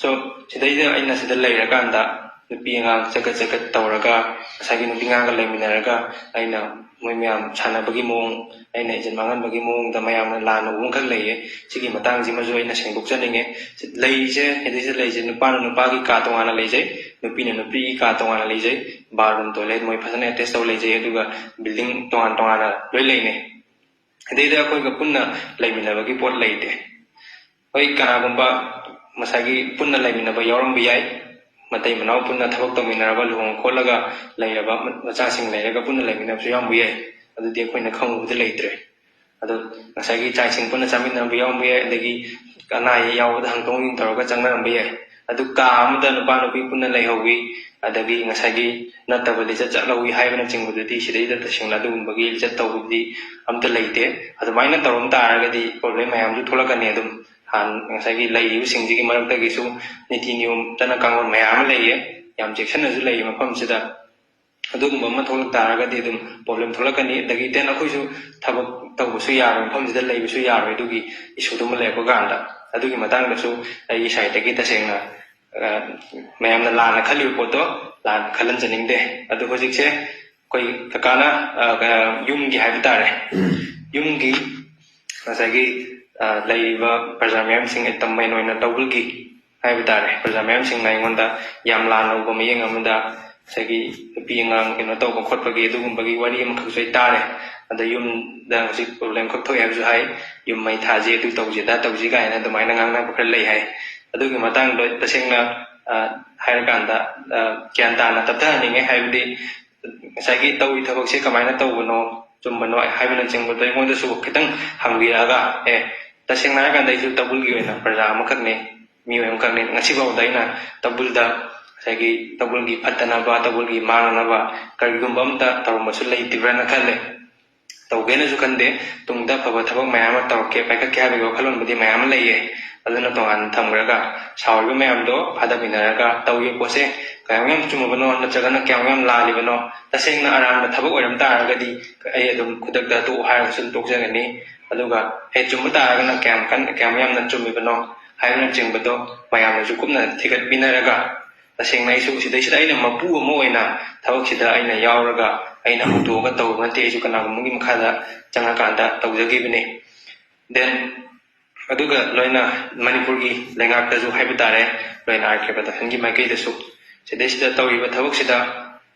So, ꯁꯤꯗꯩꯗ ꯑꯩꯅ ꯁꯤꯗ ꯂꯩꯔꯀꯥꯟꯗ ꯅꯨꯄꯤ ꯑꯉꯥꯡ ꯆꯒꯠ ꯆꯒꯠ ꯇꯧꯔꯒ, ꯉꯁꯥꯏꯒꯤ ꯅꯨꯄꯤ ꯑꯉꯥꯡꯒ ꯂꯩꯃꯤꯟꯅꯔꯒ ꯑꯩꯅ ꯃꯣꯏ ꯃꯌꯥꯝ ꯁꯥꯟꯅꯕꯒꯤ ꯃꯑꯣꯡ, ꯑꯩꯅ ꯏꯖꯠ ꯃꯥꯡꯍꯟꯕꯒꯤ ꯃꯑꯣꯡꯗ ꯃꯌꯥꯝꯅ ꯂꯥꯟꯅ ꯎꯕ ꯑꯃꯈꯛ ꯂꯩꯌꯦ꯫ ꯁꯤꯒꯤ ꯃꯇꯥꯡꯁꯤꯃꯁꯨ ꯑꯩꯅ ꯁꯦꯡꯗꯣꯛꯆꯅꯤꯡꯉꯦ꯫ ꯂꯩꯔꯤꯁꯦ, ꯁꯤꯗꯩꯁꯤꯗ ꯂꯩꯔꯤꯁꯦ, ꯅꯨꯄꯥꯅ ꯅꯨꯄꯥꯒꯤ ꯀꯥ ꯇꯣꯉꯥꯟꯅ ꯂꯩꯖꯩ, ꯅꯨꯄꯤꯅ ꯅꯨꯄꯤꯒꯤ ꯀꯥ ꯇꯣꯉꯥꯟꯅ ꯂꯩꯖꯩ, ꯕꯥꯠꯔꯨꯝ, ꯇꯣꯏꯂꯦꯠ ꯃꯣꯏ ꯐꯖꯅ ꯑꯦꯇꯦꯆ ꯇꯧ ꯂꯩꯖꯩ, ꯑꯗꯨꯒ ꯕꯤꯜꯗꯤꯡ ꯇꯣꯉꯥꯟ ꯇꯣꯉꯥꯟꯅ ꯂꯣꯏ ꯂꯩꯅꯩ꯫ ꯁꯤꯗꯩꯗ ꯑꯩꯈꯣꯏꯒ ꯄꯨꯟꯅ ꯂꯩꯃꯤꯟꯅꯕꯒꯤ ꯄꯣꯠ ꯂꯩꯇꯦ꯫ ꯍꯣꯏ, ꯀꯅꯥꯒꯨꯝꯕ ꯉꯁꯥꯏꯒꯤ ꯄꯨꯟꯅ ꯂꯩꯃꯤꯟꯅꯕ ꯌꯥꯎꯔꯝꯕ ꯌꯥꯏ, ꯃꯇꯩ ꯃꯅꯥꯎ ꯄꯨꯟꯅ ꯊꯕꯛ ꯇꯧꯃꯤꯟꯅꯔꯒ ꯂꯨꯍꯣꯡ ꯈꯣꯠꯂꯒ ꯂꯩꯔꯕ ꯃꯆꯥꯁꯤꯡ ꯂꯩꯔꯒ ꯄꯨꯟꯅ ꯂꯩꯃꯤꯟꯅꯕꯁꯨ ꯌꯥꯎꯔꯝꯕ ꯌꯥꯏ꯫ ꯑꯗꯨꯗꯤ ꯑꯩꯈꯣꯏꯅ ꯈꯪꯉꯨꯕꯗ ꯂꯩꯇ꯭ꯔꯦ꯫ ꯑꯗꯣ ꯉꯁꯥꯏꯒꯤ ꯆꯥꯛ ꯏꯁꯤꯡ ꯄꯨꯟꯅ ꯆꯥꯃꯤꯟꯅꯕ ꯌꯥꯎꯔꯝꯕ ꯌꯥꯏ, ꯑꯗꯒꯤ ꯑꯅꯥ ꯑꯌꯦꯛ ꯌꯥꯎꯕꯗ ꯍꯪꯗꯣꯛ ꯍꯪꯖꯤꯟ ꯇꯧꯔꯒ ꯆꯪꯅꯔꯝꯕ ꯌꯥꯏ꯫ ꯑꯗꯨ ꯀꯥ ꯑꯃꯗ ꯅꯨꯄꯥ ꯅꯨꯄꯤ ꯄꯨꯟꯅ ꯂꯩꯍꯧꯋꯤ, ꯑꯗꯒꯤ ꯉꯁꯥꯏꯒꯤ ꯅꯠꯇꯕ ꯂꯤꯆꯠ ꯆꯠꯍꯧꯋꯤ ꯍꯥꯏꯕꯅꯆꯤꯡꯕꯗꯨꯗꯤ ꯁꯤꯗꯩꯗ ꯇꯁꯦꯡꯅ ꯑꯗꯨꯒꯨꯝꯕꯒꯤ ꯂꯤꯆꯠ ꯇꯧꯕꯗꯤ ꯑꯝꯇ ꯂꯩꯇꯦ꯫ ꯑꯗꯨꯃꯥꯏꯅ ꯇꯧꯔꯝ ꯇꯥꯔꯒꯗꯤ ꯄ꯭ꯔꯣꯕ꯭ꯂꯦꯝ ꯃꯌꯥꯝꯁꯨ ꯊꯣꯛꯂꯛꯀꯅꯤ꯫ ꯑꯗꯨꯝ ꯍꯥꯟꯅ ꯉꯁꯥꯏꯒꯤ ꯂꯩꯔꯤꯕꯁꯤꯡꯁꯤꯒꯤ ꯃꯔꯛꯇꯒꯤꯁꯨ ꯅꯤꯇꯤ ꯅꯤꯌꯣꯝ, ꯆꯠꯅ ꯀꯥꯡꯂꯣꯟ ꯃꯌꯥꯝ ꯑꯃ ꯂꯩꯌꯦ, ꯌꯥꯝ ꯆꯦꯛꯁꯤꯟꯅꯁꯨ ꯂꯩꯌꯦ ꯃꯐꯝꯁꯤꯗ꯫ ꯑꯗꯨꯒꯨꯝꯕ ꯑꯃ ꯊꯣꯛꯂꯛ ꯇꯥꯔꯒꯗꯤ ꯑꯗꯨꯝ ꯄ꯭ꯔꯣꯕ꯭ꯂꯦꯝ ꯊꯣꯛꯂꯛꯀꯅꯤ꯫ ꯑꯗꯒꯤ then ꯑꯩꯈꯣꯏꯁꯨ ꯊꯕꯛ ꯇꯧꯕꯁꯨ ꯌꯥꯔꯣꯏ, ꯃꯐꯝꯁꯤꯗ ꯂꯩꯕꯁꯨ ꯌꯥꯔꯣꯏ꯫ ꯑꯗꯨꯒꯤ ꯏꯁꯨꯗꯨꯃ ꯂꯩꯔꯛꯄ ꯀꯥꯟꯗ, ꯑꯗꯨꯒꯤ ꯃꯇꯥꯡꯗꯁꯨ ꯑꯩꯒꯤ ꯁꯥꯏꯠꯇꯒꯤ ꯇꯁꯦꯡꯅ, ꯑ, ꯃꯌꯥꯝꯅ ꯂꯥꯟꯅ ꯈꯜꯂꯤꯕ ꯄꯣꯠꯇꯣ ꯂꯥꯟꯅ ꯈꯜꯍꯟꯖꯅꯤꯡꯗꯦ꯫ ꯑꯗꯨ ꯍꯧꯖꯤꯛꯁꯦ ꯑꯩꯈꯣꯏ ꯀꯀꯥꯅ, ꯑ, ꯀ-, ꯌꯨꯝꯒꯤ ꯍꯥꯏꯕ ꯇꯥꯔꯦ, ꯌꯨꯝꯒꯤ ꯉꯁꯥꯏꯒꯤ, ꯑ, ꯂꯩꯔꯤꯕ ꯄ꯭ꯔꯖꯥ ꯃꯌꯥꯝꯁꯤꯡ, ꯇꯝꯃꯦꯟ ꯑꯣꯏꯅ ꯇꯧꯕꯒꯤ ꯍꯥꯏꯕ ꯇꯥꯔꯦ, ꯄ꯭ꯔꯖꯥ ꯃꯌꯥꯝꯁꯤꯡꯅ ꯑꯩꯉꯣꯟꯗ ꯌꯥꯝ ꯂꯥꯟꯅ ꯎꯕ ꯃꯤꯠꯌꯦꯡ ꯑꯃꯗ ꯉꯁꯥꯏꯒꯤ ꯅꯨꯄꯤ ꯑꯉꯥꯡ ꯀꯩꯅꯣ ꯇꯧꯕ ꯈꯣꯠꯄꯒꯤ ꯑꯗꯨꯒꯨꯝꯕꯒꯤ ꯋꯥꯔꯤ ꯑꯃꯈꯛꯁꯨ ꯑꯩ ꯇꯥꯔꯦ꯫ ꯑꯗ ꯌꯨꯝꯗ ꯍꯧꯖꯤꯛ ꯄ꯭ꯔꯣꯕ꯭ꯂꯦꯝ ꯈꯛ ꯊꯣꯛꯑꯦ ꯍꯥꯏꯕꯁꯨ ꯍꯥꯏ, ꯌꯨꯝ ꯃꯩ ꯊꯥꯁꯤ, ꯑꯗꯨ ꯇꯧꯁꯤ, ꯑꯗꯥ ꯇꯧꯁꯤ ꯀꯥꯏꯅ ꯑꯗꯨꯃꯥꯏꯅ ꯉꯥꯡꯅꯕ ꯈꯔ ꯂꯩ ꯍꯥꯏ꯫ ꯑꯗꯨꯒꯤ ꯃꯇꯥꯡꯗꯣ ꯇꯁꯦꯡꯅ, ꯑ, ꯍꯥꯏꯔꯀꯥꯟꯗ, ꯑ, ꯒ꯭ꯌꯥꯟ ꯇꯥꯅ ꯇꯞꯊꯍꯟꯅꯤꯡꯉꯦ꯫ ꯍꯥꯏꯕꯗꯤ ꯉꯁꯥꯏꯒꯤ ꯇꯧꯔꯤ ꯊꯕꯛꯁꯦ ꯀꯃꯥꯏꯅ ꯇꯧꯕꯅꯣ, ꯆꯨꯝꯕꯅꯣ ꯍꯥꯏꯕꯅꯆꯤꯡꯕꯗꯣ ꯑꯩꯉꯣꯟꯗꯁꯨ ꯈꯤꯇꯪ ꯍꯪꯕꯤꯔꯛꯑꯒ, ꯑꯦ, ꯇꯁꯦꯡꯅ ꯍꯥꯏꯔꯀꯥꯟꯗ ꯑꯩꯁꯨ ꯇꯥꯕꯨꯜꯒꯤ ꯑꯣꯏꯅ ꯄ꯭ꯔꯖꯥ ꯑꯃꯈꯛꯅꯤ, ꯃꯤꯑꯣꯏ ꯑꯃꯈꯛꯅꯤ꯫ ꯉꯁꯤꯐꯥꯎꯗ ꯑꯩꯅ ꯇꯥꯕꯨꯜꯗ ꯉꯁꯥꯏꯒꯤ ꯇꯧꯕꯜꯒꯤ ꯐꯠꯇꯅꯕ, ꯇꯧꯕꯜꯒꯤ ꯃꯥꯡꯅꯅꯕ ꯀꯔꯤꯒꯨꯝꯕ ꯑꯝꯇ ꯇꯧꯔꯝꯕꯁꯨ ꯂꯩꯇ꯭ꯔꯤꯕ꯭ꯔꯥꯅ ꯈꯜꯂꯦ꯫ ꯇꯧꯒꯦꯅꯁꯨ ꯈꯟꯗꯦ꯫ ꯇꯨꯡꯗ ꯑꯐꯕ ꯊꯕꯛ ꯃꯌꯥꯝ ꯑꯃ ꯇꯧꯔꯛꯀꯦ, ꯄꯥꯏꯈꯠꯀꯦ ꯍꯥꯏꯕꯒꯤ ꯋꯥꯈꯜꯂꯣꯟꯕꯨꯗꯤ ꯃꯌꯥꯝ ꯑꯃ ꯂꯩꯌꯦ꯫ ꯑꯗꯨꯅ ꯇꯣꯉꯥꯟꯅ ꯊꯝꯈ꯭ꯔꯒ ꯁꯥꯎꯔꯤꯕ ꯃꯌꯥꯝꯗꯣ ꯐꯥꯗꯃꯤꯟꯅꯔꯒ ꯇꯧꯔꯤꯕ ꯄꯣꯠꯁꯦ ꯀꯌꯥꯝ ꯌꯥꯝ ꯆꯨꯝꯃꯕꯅꯣ ꯅꯠꯇ꯭ꯔꯒꯅ ꯀꯌꯥꯝ ꯌꯥꯝ ꯂꯥꯜꯂꯤꯕꯅꯣ, ꯇꯁꯦꯡꯅ ꯑꯔꯥꯟꯕ ꯊꯕꯛ ꯑꯣꯏꯔꯝ ꯇꯥꯔꯒꯗꯤ ꯑꯩ ꯑꯗꯨꯝ ꯈꯨꯗꯛꯇ ꯇꯣꯛꯎ ꯍꯥꯏꯔꯒꯁꯨ ꯑꯗꯨꯝ ꯇꯣꯛꯆꯒꯅꯤ꯫ ꯑꯗꯨꯒ ꯍꯦꯛ ꯆꯨꯝꯕ ꯇꯥꯔꯒꯅ ꯀꯌꯥꯝ ꯀꯟ-, ꯀꯌꯥꯝ ꯌꯥꯝꯅ ꯆꯨꯝꯃꯤꯕꯅꯣ ꯍꯥꯏꯕꯅꯆꯤꯡꯕꯗꯣ ꯃꯌꯥꯝꯅꯁꯨ ꯀꯨꯞꯅ ꯊꯤꯒꯠꯄꯤꯅꯔꯒ ꯇꯁꯦꯡꯅ ꯑꯩꯁꯨ ꯁꯤꯗꯩꯁꯤꯗ ꯑꯩꯅ ꯃꯄꯨ ꯑꯃ ꯑꯣꯏꯅ ꯊꯕꯛꯁꯤꯗ ꯑꯩꯅ ꯌꯥꯎꯔꯒ ꯑꯩꯅ ꯍꯧꯗꯣꯛꯑꯒ ꯇꯧꯕ ꯅꯠꯇꯦ, ꯑꯩꯁꯨ ꯀꯅꯥꯒꯨꯝꯕꯒꯤ ꯃꯈꯥꯗ ꯆꯪꯉꯀꯥꯟꯗ ꯇꯧꯖꯈꯤꯕꯅꯤ꯫ Then ꯑꯗꯨꯒ ꯂꯣꯏꯅ ꯃꯅꯤꯄꯨꯔꯒꯤ ꯂꯩꯉꯥꯛꯇꯁꯨ ꯍꯥꯏꯕ ꯇꯥꯔꯦ, ꯂꯣꯏꯅ ꯑꯥꯔ ꯀꯦ ꯄ꯭ꯔꯗꯛꯁꯟꯒꯤ ꯃꯥꯏꯀꯩꯗꯁꯨ ꯁꯤꯗꯩꯁꯤꯗ ꯇꯧꯔꯤꯕ ꯊꯕꯛꯁꯤꯗ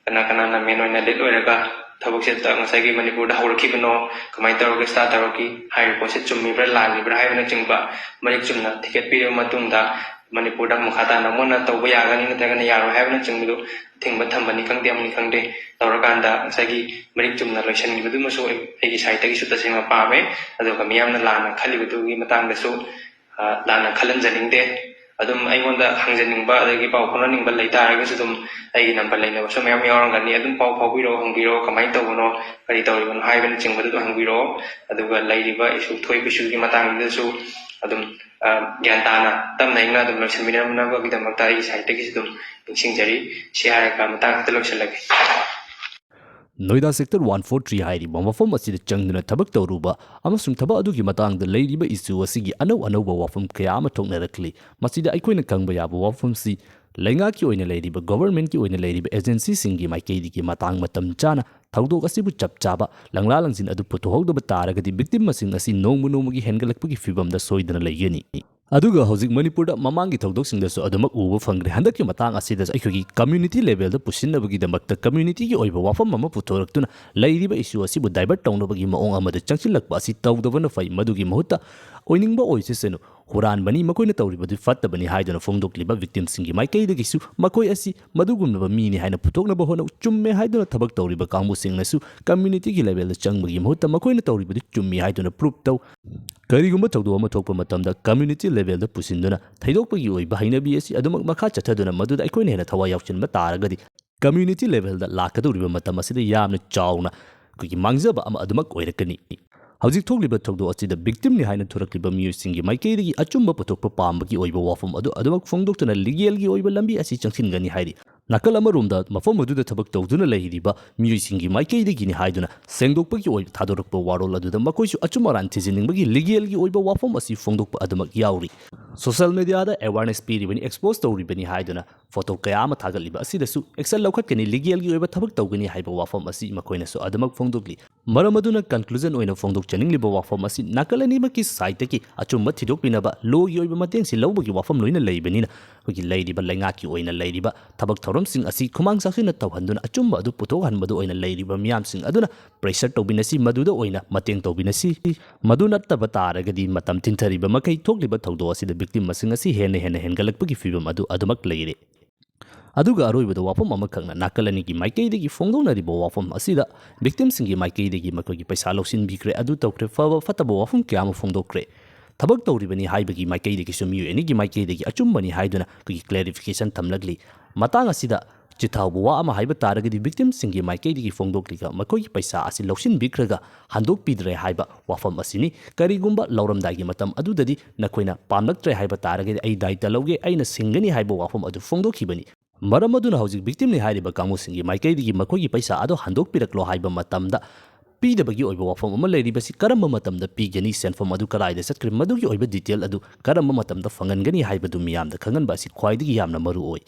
ꯀꯅꯥ ꯀꯅꯥꯅ ꯃꯦꯟ ꯑꯣꯏꯅ ꯂꯤꯠ ꯑꯣꯏꯔꯒ ꯊꯕꯛꯁꯦ ꯉꯁꯥꯏꯒꯤ ꯃꯅꯤꯄꯨꯔꯗ ꯍꯧꯔꯛꯈꯤꯕꯅꯣ, ꯀꯃꯥꯏꯅ ꯇꯧꯔꯒ ꯁ꯭ꯇꯥꯔꯠ ꯇꯧꯔꯛꯈꯤ, ꯍꯥꯏꯔꯤꯕ ꯄꯣꯠꯁꯦ ꯆꯨꯝꯃꯤꯕ꯭ꯔꯥ ꯂꯥꯜꯂꯤꯕ꯭ꯔꯥ ꯍꯥꯏꯕꯅꯆꯤꯡꯕ ꯃꯔꯤꯛ ꯆꯨꯝꯅ ꯊꯤꯒꯠꯄꯤꯔꯕ ꯃꯇꯨꯡꯗ ꯃꯅꯤꯄꯨꯔꯗ ꯃꯈꯥ ꯇꯥꯅ ꯃꯣꯏꯅ ꯇꯧꯕ ꯌꯥꯒꯅꯤ ꯅꯠꯇ꯭ꯔꯒꯅ ꯌꯥꯔꯣꯏ ꯍꯥꯏꯕꯅꯆꯤꯡꯕꯗꯨ ꯑꯊꯤꯡꯕ ꯊꯝꯕꯅꯤ ꯈꯪꯗꯦ, ꯑꯃꯅꯤ ꯈꯪꯗꯦ, ꯇꯧꯔꯀꯥꯟꯗ ꯉꯁꯥꯏꯒꯤ ꯃꯔꯤꯛ ꯆꯨꯝꯅ ꯂꯣꯏꯁꯤꯟꯈꯤꯕꯗꯨꯃꯁꯨ ꯑꯩ-, ꯑꯩꯒꯤ ꯁꯥꯏꯠꯇꯒꯤꯁꯨ ꯇꯁꯦꯡꯅ ꯄꯥꯝꯃꯦ꯫ ꯑꯗꯨꯒ ꯃꯤꯌꯥꯝꯅ ꯂꯥꯟꯅ ꯈꯜꯂꯤꯕꯗꯨꯒꯤ ꯃꯇꯥꯡꯗꯁꯨ, ꯑ, ꯂꯥꯟꯅ ꯈꯜꯍꯟꯖꯅꯤꯡꯗꯦ꯫ ꯑꯗꯨꯝ ꯑꯩꯉꯣꯟꯗ ꯍꯪꯖꯅꯤꯡꯕ ꯑꯗꯒꯤ ꯄꯥꯎ ꯐꯥꯎꯅꯅꯤꯡꯕ ꯂꯩꯇꯥꯔꯒꯁꯨ ꯑꯗꯨꯝ ꯑꯩꯒꯤ ꯅꯝꯕꯔ ꯂꯩꯅꯕꯁꯨ ꯃꯌꯥꯝ ꯌꯥꯎꯔꯝꯒꯅꯤ꯫ ꯑꯗꯨꯝ ꯄꯥꯎ ꯐꯥꯎꯕꯤꯔꯛꯑꯣ, ꯍꯪꯕꯤꯔꯛꯑꯣ, ꯀꯃꯥꯏꯅ ꯇꯧꯕꯅꯣ, ꯀꯔꯤ ꯇꯧꯔꯤꯕꯅꯣ ꯍꯥꯏꯕꯅꯆꯤꯡꯕꯗꯨ ꯑꯗꯨꯝ ꯍꯪꯕꯤꯔꯛꯑꯣ꯫ ꯑꯗꯨꯒ ꯂꯩꯔꯤꯕ ꯏꯁꯨ, ꯊꯣꯛꯏꯕ ꯏꯁꯨꯒꯤ ꯃꯇꯥꯡꯗꯨꯗꯁꯨ ꯑꯗꯨꯝ, ꯑ, ꯒ꯭ꯌꯥꯟ ꯇꯥꯅ ꯇꯞꯅ ꯏꯪꯅ ꯑꯗꯨꯝ ꯂꯣꯏꯁꯤꯟꯕꯤꯅꯅꯕꯒꯤꯗꯃꯛꯇ ꯑꯩꯒꯤ ꯁꯥꯏꯠꯇꯒꯤꯁꯨ ꯑꯗꯨꯝ ꯅꯤꯡꯁꯤꯡꯖꯔꯤ꯫ ꯁꯤ ꯍꯥꯏꯔꯒ ꯃꯇꯥꯡ ꯑꯁꯤꯗ ꯂꯣꯏꯁꯤꯜꯂꯒꯦ꯫ ꯅꯣꯏꯗꯥ ꯁꯦꯛꯇꯔ ꯋꯥꯟ ꯐꯣꯔ ꯊ꯭ꯔꯤ ꯍꯥꯏꯔꯤꯕ ꯃꯐꯝ ꯑꯁꯤꯗ ꯆꯪꯗꯨꯅ ꯊꯕꯛ ꯇꯧꯔꯨꯕ ꯑꯃꯁꯨꯡ ꯊꯕꯛ ꯑꯗꯨꯒꯤ ꯃꯇꯥꯡꯗ ꯂꯩꯔꯤꯕ ꯏꯁꯨ ꯑꯁꯤꯒꯤ ꯑꯅꯧ ꯑꯅꯧꯕ ꯋꯥꯐꯝ ꯀꯌꯥ ꯑꯃ ꯊꯣꯛꯅꯔꯛꯂꯤ꯫ ꯃꯁꯤꯗ ꯑꯩꯈꯣꯏꯅ ꯈꯪꯕ ꯌꯥꯕ ꯋꯥꯐꯝꯁꯤ ꯂꯩꯉꯥꯛꯀꯤ ꯑꯣꯏꯅ ꯂꯩꯔꯤꯕ, ꯒꯣꯚꯔꯟꯃꯦꯟꯠꯀꯤ ꯑꯣꯏꯅ ꯂꯩꯔꯤꯕ ꯑꯦꯖꯦꯟꯁꯤꯁꯤꯡꯒꯤ ꯃꯥꯏꯀꯩꯗꯒꯤ ꯃꯇꯥꯡ ꯃꯇꯝ ꯆꯥꯅ ꯊꯧꯗꯣꯛ ꯑꯁꯤꯕꯨ ꯆꯞ ꯆꯥꯕ ꯂꯪꯂꯥ ꯂꯪꯁꯤꯟ ꯑꯗꯨ ꯄꯨꯊꯣꯛꯍꯧꯗꯕ ꯇꯥꯔꯒꯗꯤ ꯚꯤꯛꯇꯤꯝ ꯃꯁꯤꯡ ꯑꯁꯤ ꯅꯣꯡꯃ ꯅꯣꯡꯃꯒꯤ ꯍꯦꯟꯒꯠꯂꯛꯄꯒꯤ ꯐꯤꯕꯝꯗ ꯁꯣꯏꯗꯅ ꯂꯩꯒꯅꯤ꯫ ꯑꯗꯨꯒ ꯍꯧꯖꯤꯛ ꯃꯅꯤꯄꯨꯔꯗ ꯃꯃꯥꯡꯒꯤ ꯊꯧꯗꯣꯛꯁꯤꯡꯗꯁꯨ ꯑꯗꯨꯃꯛ ꯎꯕ ꯐꯪꯈ꯭ꯔꯦ꯫ ꯍꯟꯗꯛꯀꯤ ꯃꯇꯥꯡ ꯑꯁꯤꯗꯁꯨ ꯑꯩꯈꯣꯏꯒꯤ ꯀꯝꯃ꯭ꯌꯨꯅꯤꯇꯤ ꯂꯦꯚꯦꯜꯗ ꯄꯨꯁꯤꯟꯅꯕꯒꯤꯗꯃꯛꯇ ꯀꯝꯃ꯭ꯌꯨꯅꯤꯇꯤꯒꯤ ꯑꯣꯏꯕ ꯋꯥꯐꯝ ꯑꯃ ꯄꯨꯊꯣꯔꯛꯇꯨꯅ ꯂꯩꯔꯤꯕ ꯏꯁꯨ ꯑꯁꯤꯕꯨ ꯗꯥꯏꯚꯔꯠ ꯇꯧꯅꯕꯒꯤ ꯃꯑꯣꯡ ꯑꯃꯗ ꯆꯪꯁꯤꯜꯂꯛꯄ ꯑꯁꯤ ꯇꯧꯗꯕꯅ ꯐꯩ꯫ ꯃꯗꯨꯒꯤ ꯃꯍꯨꯠꯇ ꯑꯣꯏꯅꯤꯡꯕ ꯑꯣꯏꯁꯤꯁꯅꯨ, ꯍꯨꯔꯥꯟꯕꯅꯤ, ꯃꯈꯣꯏꯅ ꯇꯧꯔꯤꯕꯗꯨ ꯐꯠꯇꯕꯅꯤ ꯍꯥꯏꯗꯨꯅ ꯐꯣꯡꯗꯣꯛꯂꯤꯕ victimꯁꯤꯡꯒꯤ ꯃꯥꯏꯀꯩꯗꯒꯤꯁꯨ ꯃꯈꯣꯏ ꯑꯁꯤ ꯃꯗꯨꯒꯨꯝꯂꯕ ꯃꯤꯅꯤ ꯍꯥꯏꯅ ꯄꯨꯊꯣꯛꯅꯕ ꯍꯣꯠꯅꯧ꯫ ꯆꯨꯝꯃꯦ ꯍꯥꯏꯗꯨꯅ ꯊꯕꯛ ꯇꯧꯔꯤꯕ ꯀꯥꯡꯕꯨꯁꯤꯡꯅꯁꯨ communityꯒꯤ levelꯗ ꯆꯪꯕꯒꯤ ꯃꯍꯨꯠꯇ ꯃꯈꯣꯏꯅ ꯇꯧꯔꯤꯕꯗꯨ ꯆꯨꯝꯃꯤ ꯍꯥꯏꯗꯨꯅ prove ꯇꯧ꯫ ꯀꯔꯤꯒꯨꯝꯕ ꯊꯧꯗꯣꯛ ꯑꯃ ꯊꯣꯛꯄ ꯃꯇꯝꯗ community levelꯗ ꯄꯨꯁꯤꯟꯗꯨꯅ ꯊꯩꯗꯣꯛꯄꯒꯤ ꯑꯣꯏꯕ ꯍꯩꯅꯕꯤ ꯑꯁꯤ ꯑꯗꯨꯃꯛ ꯃꯈꯥ ꯆꯠꯊꯗꯨꯅ ꯃꯗꯨꯗ ꯑꯩꯈꯣꯏꯅ ꯍꯦꯟꯅ ꯊꯋꯥꯏ ꯌꯥꯎꯁꯤꯟꯕ ꯇꯥꯔꯒꯗꯤ, community levelꯗ ꯂꯥꯛꯀꯗꯧꯔꯤꯕ ꯃꯇꯝ ꯑꯁꯤꯗ ꯌꯥꯝꯅ ꯆꯥꯎꯅ ꯑꯩꯈꯣꯏꯒꯤ ꯃꯥꯡꯖꯕ ꯑꯃ ꯑꯗꯨꯃꯛ ꯑꯣꯏꯔꯛꯀꯅꯤ꯫ ꯍꯧꯖꯤꯛ ꯊꯣꯛꯂꯤꯕ ꯊꯧꯗꯣꯛ ꯑꯁꯤꯗ victimꯅꯤ ꯍꯥꯏꯅ ꯊꯣꯔꯛꯂꯤꯕ ꯃꯤꯑꯣꯏꯁꯤꯡꯒꯤ ꯃꯥꯏꯀꯩꯗꯒꯤ ꯑꯆꯨꯝꯕ ꯄꯨꯊꯣꯛꯄ ꯄꯥꯝꯕꯒꯤ ꯑꯣꯏꯕ ꯋꯥꯐꯝ ꯑꯗꯨ ꯑꯗꯨꯃꯛ ꯐꯣꯡꯗꯣꯛꯇꯨꯅ legalꯒꯤ ꯑꯣꯏꯕ ꯂꯝꯕꯤ ꯑꯁꯤ ꯆꯪꯁꯤꯟꯒꯅꯤ ꯍꯥꯏꯔꯤ꯫ ꯅꯥꯀꯜ ꯑꯃꯔꯣꯝꯗ ꯃꯐꯝ ꯑꯗꯨꯗ ꯊꯕꯛ ꯇꯧꯗꯨꯅ ꯂꯩꯔꯤꯕ ꯃꯤꯑꯣꯏꯁꯤꯡꯒꯤ ꯃꯥꯏꯀꯩꯗꯒꯤꯅꯤ ꯍꯥꯏꯗꯨꯅ ꯁꯦꯡꯗꯣꯛꯄꯒꯤ ꯑꯣꯏꯕ ꯊꯥꯗꯣꯔꯛꯄ ꯋꯥꯔꯣꯜ ꯑꯗꯨꯗ ꯃꯈꯣꯏꯁꯨ ꯑꯆꯨꯝ ꯑꯔꯥꯟ ꯊꯤꯖꯤꯟꯅꯤꯡꯕꯒꯤ legalꯒꯤ ꯑꯣꯏꯕ ꯋꯥꯐꯝ ꯑꯁꯤ ꯐꯣꯡꯗꯣꯛꯄ ꯑꯗꯨꯃꯛ ꯌꯥꯎꯔꯤ꯫ Social mediaꯗ awareness ꯄꯤꯔꯤꯕꯅꯤ, expose ꯇꯧꯔꯤꯕꯅꯤ ꯍꯥꯏꯗꯨꯅ photo ꯀꯌꯥ ꯑꯃ ꯊꯥꯒꯠꯂꯤꯕ ꯑꯁꯤꯗꯁꯨ action ꯂꯧꯈꯠꯀꯅꯤ, legalꯒꯤ ꯑꯣꯏꯕ ꯊꯕꯛ ꯇꯧꯒꯅꯤ ꯍꯥꯏꯕ ꯋꯥꯐꯝ ꯑꯁꯤ ꯃꯈꯣꯏꯅꯁꯨ ꯑꯗꯨꯃꯛ ꯐꯣꯡꯗꯣꯛꯂꯤ꯫ ꯃꯔꯝ ꯑꯗꯨꯅ conclusion ꯑꯣꯏꯅ ꯐꯣꯡꯗꯣꯛꯆꯅꯤꯡꯂꯤꯕ ꯋꯥꯐꯝ ꯑꯁꯤ ꯅꯥꯀꯜ ꯑꯅꯤꯃꯛꯀꯤ sideꯇꯒꯤ ꯑꯆꯨꯝꯕ ꯊꯤꯗꯣꯛꯄꯤꯅꯕ lawꯒꯤ ꯑꯣꯏꯕ ꯃꯇꯦꯡꯁꯤ ꯂꯧꯕꯒꯤ ꯋꯥꯐꯝ ꯂꯣꯏꯅ ꯂꯩꯕꯅꯤꯅ, ꯑꯩꯈꯣꯏꯒꯤ ꯂꯩꯔꯤꯕ ꯂꯩꯉꯥꯛꯀꯤ ꯑꯣꯏꯅ ꯂꯩꯔꯤꯕ ꯊꯕꯛ ꯊꯧꯔꯝꯁꯤꯡ ꯑꯁꯤ ꯈꯨꯃꯥꯡ ꯆꯥꯎꯁꯤꯟꯅ ꯇꯧꯍꯟꯗꯨꯅ ꯑꯆꯨꯝꯕ ꯑꯗꯨ ꯄꯨꯊꯣꯛꯍꯟꯕꯗ ꯑꯣꯏꯅ ꯂꯩꯔꯤꯕ ꯃꯤꯌꯥꯝꯁꯤꯡ ꯑꯗꯨꯅ pressure ꯇꯧꯕꯤꯅꯁꯤ, ꯃꯗꯨꯗ ꯑꯣꯏꯅ ꯃꯇꯦꯡ ꯇꯧꯕꯤꯅꯁꯤ꯫ ꯃꯗꯨ ꯅꯠꯇꯕ ꯇꯥꯔꯒꯗꯤ ꯃꯇꯝ ꯊꯤꯟꯊꯔꯤꯕ ꯃꯈꯩ ꯊꯣꯛꯂꯤꯕ ꯊꯧꯗꯣꯛ ꯑꯁꯤꯗ victim ꯃꯁꯤꯡ ꯑꯁꯤ ꯍꯦꯟꯅ ꯍꯦꯟꯅ ꯍꯦꯟꯒꯠꯂꯛꯄꯒꯤ ꯐꯤꯕꯝ ꯑꯗꯨ ꯑꯗꯨꯃꯛ ꯂꯩꯔꯦ꯫ ꯑꯗꯨꯒ ꯑꯔꯣꯏꯕꯗ ꯋꯥꯐꯝ ꯑꯃꯈꯛꯅ ꯅꯥꯀꯜ ꯑꯅꯤꯒꯤ ꯃꯥꯏꯀꯩꯗꯒꯤ ꯐꯣꯡꯗꯣꯛꯅꯔꯤꯕ ꯋꯥꯐꯝ ꯑꯁꯤꯗ victimꯁꯤꯡꯒꯤ ꯃꯥꯏꯀꯩꯗꯒꯤ ꯃꯈꯣꯏꯒꯤ ꯄꯩꯁꯥ ꯂꯧꯁꯤꯟꯕꯤꯈ꯭ꯔꯦ, ꯑꯗꯨ ꯇꯧꯈ꯭ꯔꯦ, ꯐꯕ ꯐꯠꯇꯕ ꯋꯥꯐꯝ ꯀꯌꯥ ꯑꯃ ꯐꯣꯡꯗꯣꯛꯈ꯭ꯔꯦ꯫ ꯊꯕꯛ ꯇꯧꯔꯤꯕꯅꯤ ꯍꯥꯏꯕꯒꯤ ꯃꯥꯏꯀꯩꯗꯒꯤꯁꯨ ꯃꯤꯑꯣꯏ ꯑꯅꯤꯒꯤ ꯃꯥꯏꯀꯩꯗꯒꯤ ꯑꯆꯨꯝꯕꯅꯤ ꯍꯥꯏꯗꯨꯅ ꯑꯩꯈꯣꯏꯒꯤ clarification ꯊꯝꯂꯛꯂꯤ꯫ ꯃꯇꯥꯡ ꯑꯁꯤꯗ ꯆꯤꯊꯍꯧꯕ ꯋꯥ ꯑꯃ ꯍꯥꯏꯕ ꯇꯥꯔꯒꯗꯤ victimꯁꯤꯡꯒꯤ ꯃꯥꯏꯀꯩꯗꯒꯤ ꯐꯣꯡꯗꯣꯛꯂꯤꯕ ꯃꯈꯣꯏꯒꯤ ꯄꯩꯁꯥ ꯑꯁꯤ ꯂꯧꯁꯤꯟꯕꯤꯈ꯭ꯔꯒ ꯍꯟꯗꯣꯛꯄꯤꯗ꯭ꯔꯦ ꯍꯥꯏꯕ ꯋꯥꯐꯝ ꯑꯁꯤꯅꯤ꯫ ꯀꯔꯤꯒꯨꯝꯕ ꯂꯧꯔꯝꯗꯥꯏꯒꯤ ꯃꯇꯝ ꯑꯗꯨꯗꯗꯤ ꯅꯈꯣꯏꯅ ꯄꯥꯝꯂꯛꯇ꯭ꯔꯦ ꯍꯥꯏꯕ ꯇꯥꯔꯒꯗꯤ ꯑꯩ ꯗꯥꯏꯇ ꯂꯧꯒꯦ, ꯑꯩꯅ ꯁꯤꯡꯒꯅꯤ ꯍꯥꯏꯕ ꯋꯥꯐꯝ ꯑꯗꯨ ꯐꯣꯡꯗꯣꯛꯈꯤꯕꯅꯤ꯫ ꯃꯔꯝ ꯑꯗꯨꯅ ꯍꯧꯖꯤꯛ victimꯅꯤ ꯍꯥꯏꯔꯤꯕ ꯀꯥꯡꯕꯨꯁꯤꯡꯒꯤ ꯃꯥꯏꯀꯩꯗꯒꯤ ꯃꯈꯣꯏꯒꯤ ꯄꯩꯁꯥ ꯑꯗꯨ ꯍꯟꯗꯣꯛꯄꯤꯔꯛꯂꯣ ꯍꯥꯏꯕ ꯃꯇꯝꯗ ꯄꯤꯗꯕꯒꯤ ꯑꯣꯏꯕ ꯋꯥꯐꯝ ꯑꯃ ꯂꯩꯔꯤꯕꯁꯤ ꯀꯔꯝꯕ ꯃꯇꯝꯗ ꯄꯤꯒꯅꯤ, ꯁꯦꯟꯐꯝ ꯑꯗꯨ ꯀꯗꯥꯏꯗ ꯆꯠꯈ꯭ꯔꯦ, ꯃꯗꯨꯒꯤ ꯑꯣꯏꯕ detail ꯑꯗꯨ ꯀꯔꯝꯕ ꯃꯇꯝꯗ ꯐꯪꯍꯟꯒꯅꯤ ꯍꯥꯏꯕꯗꯨ ꯃꯤꯌꯥꯝꯗ ꯈꯪꯍꯟꯕ ꯑꯁꯤ ꯈ꯭ꯋꯥꯏꯗꯒꯤ ꯌꯥꯝꯅ ꯃꯔꯨ ꯑꯣꯏ꯫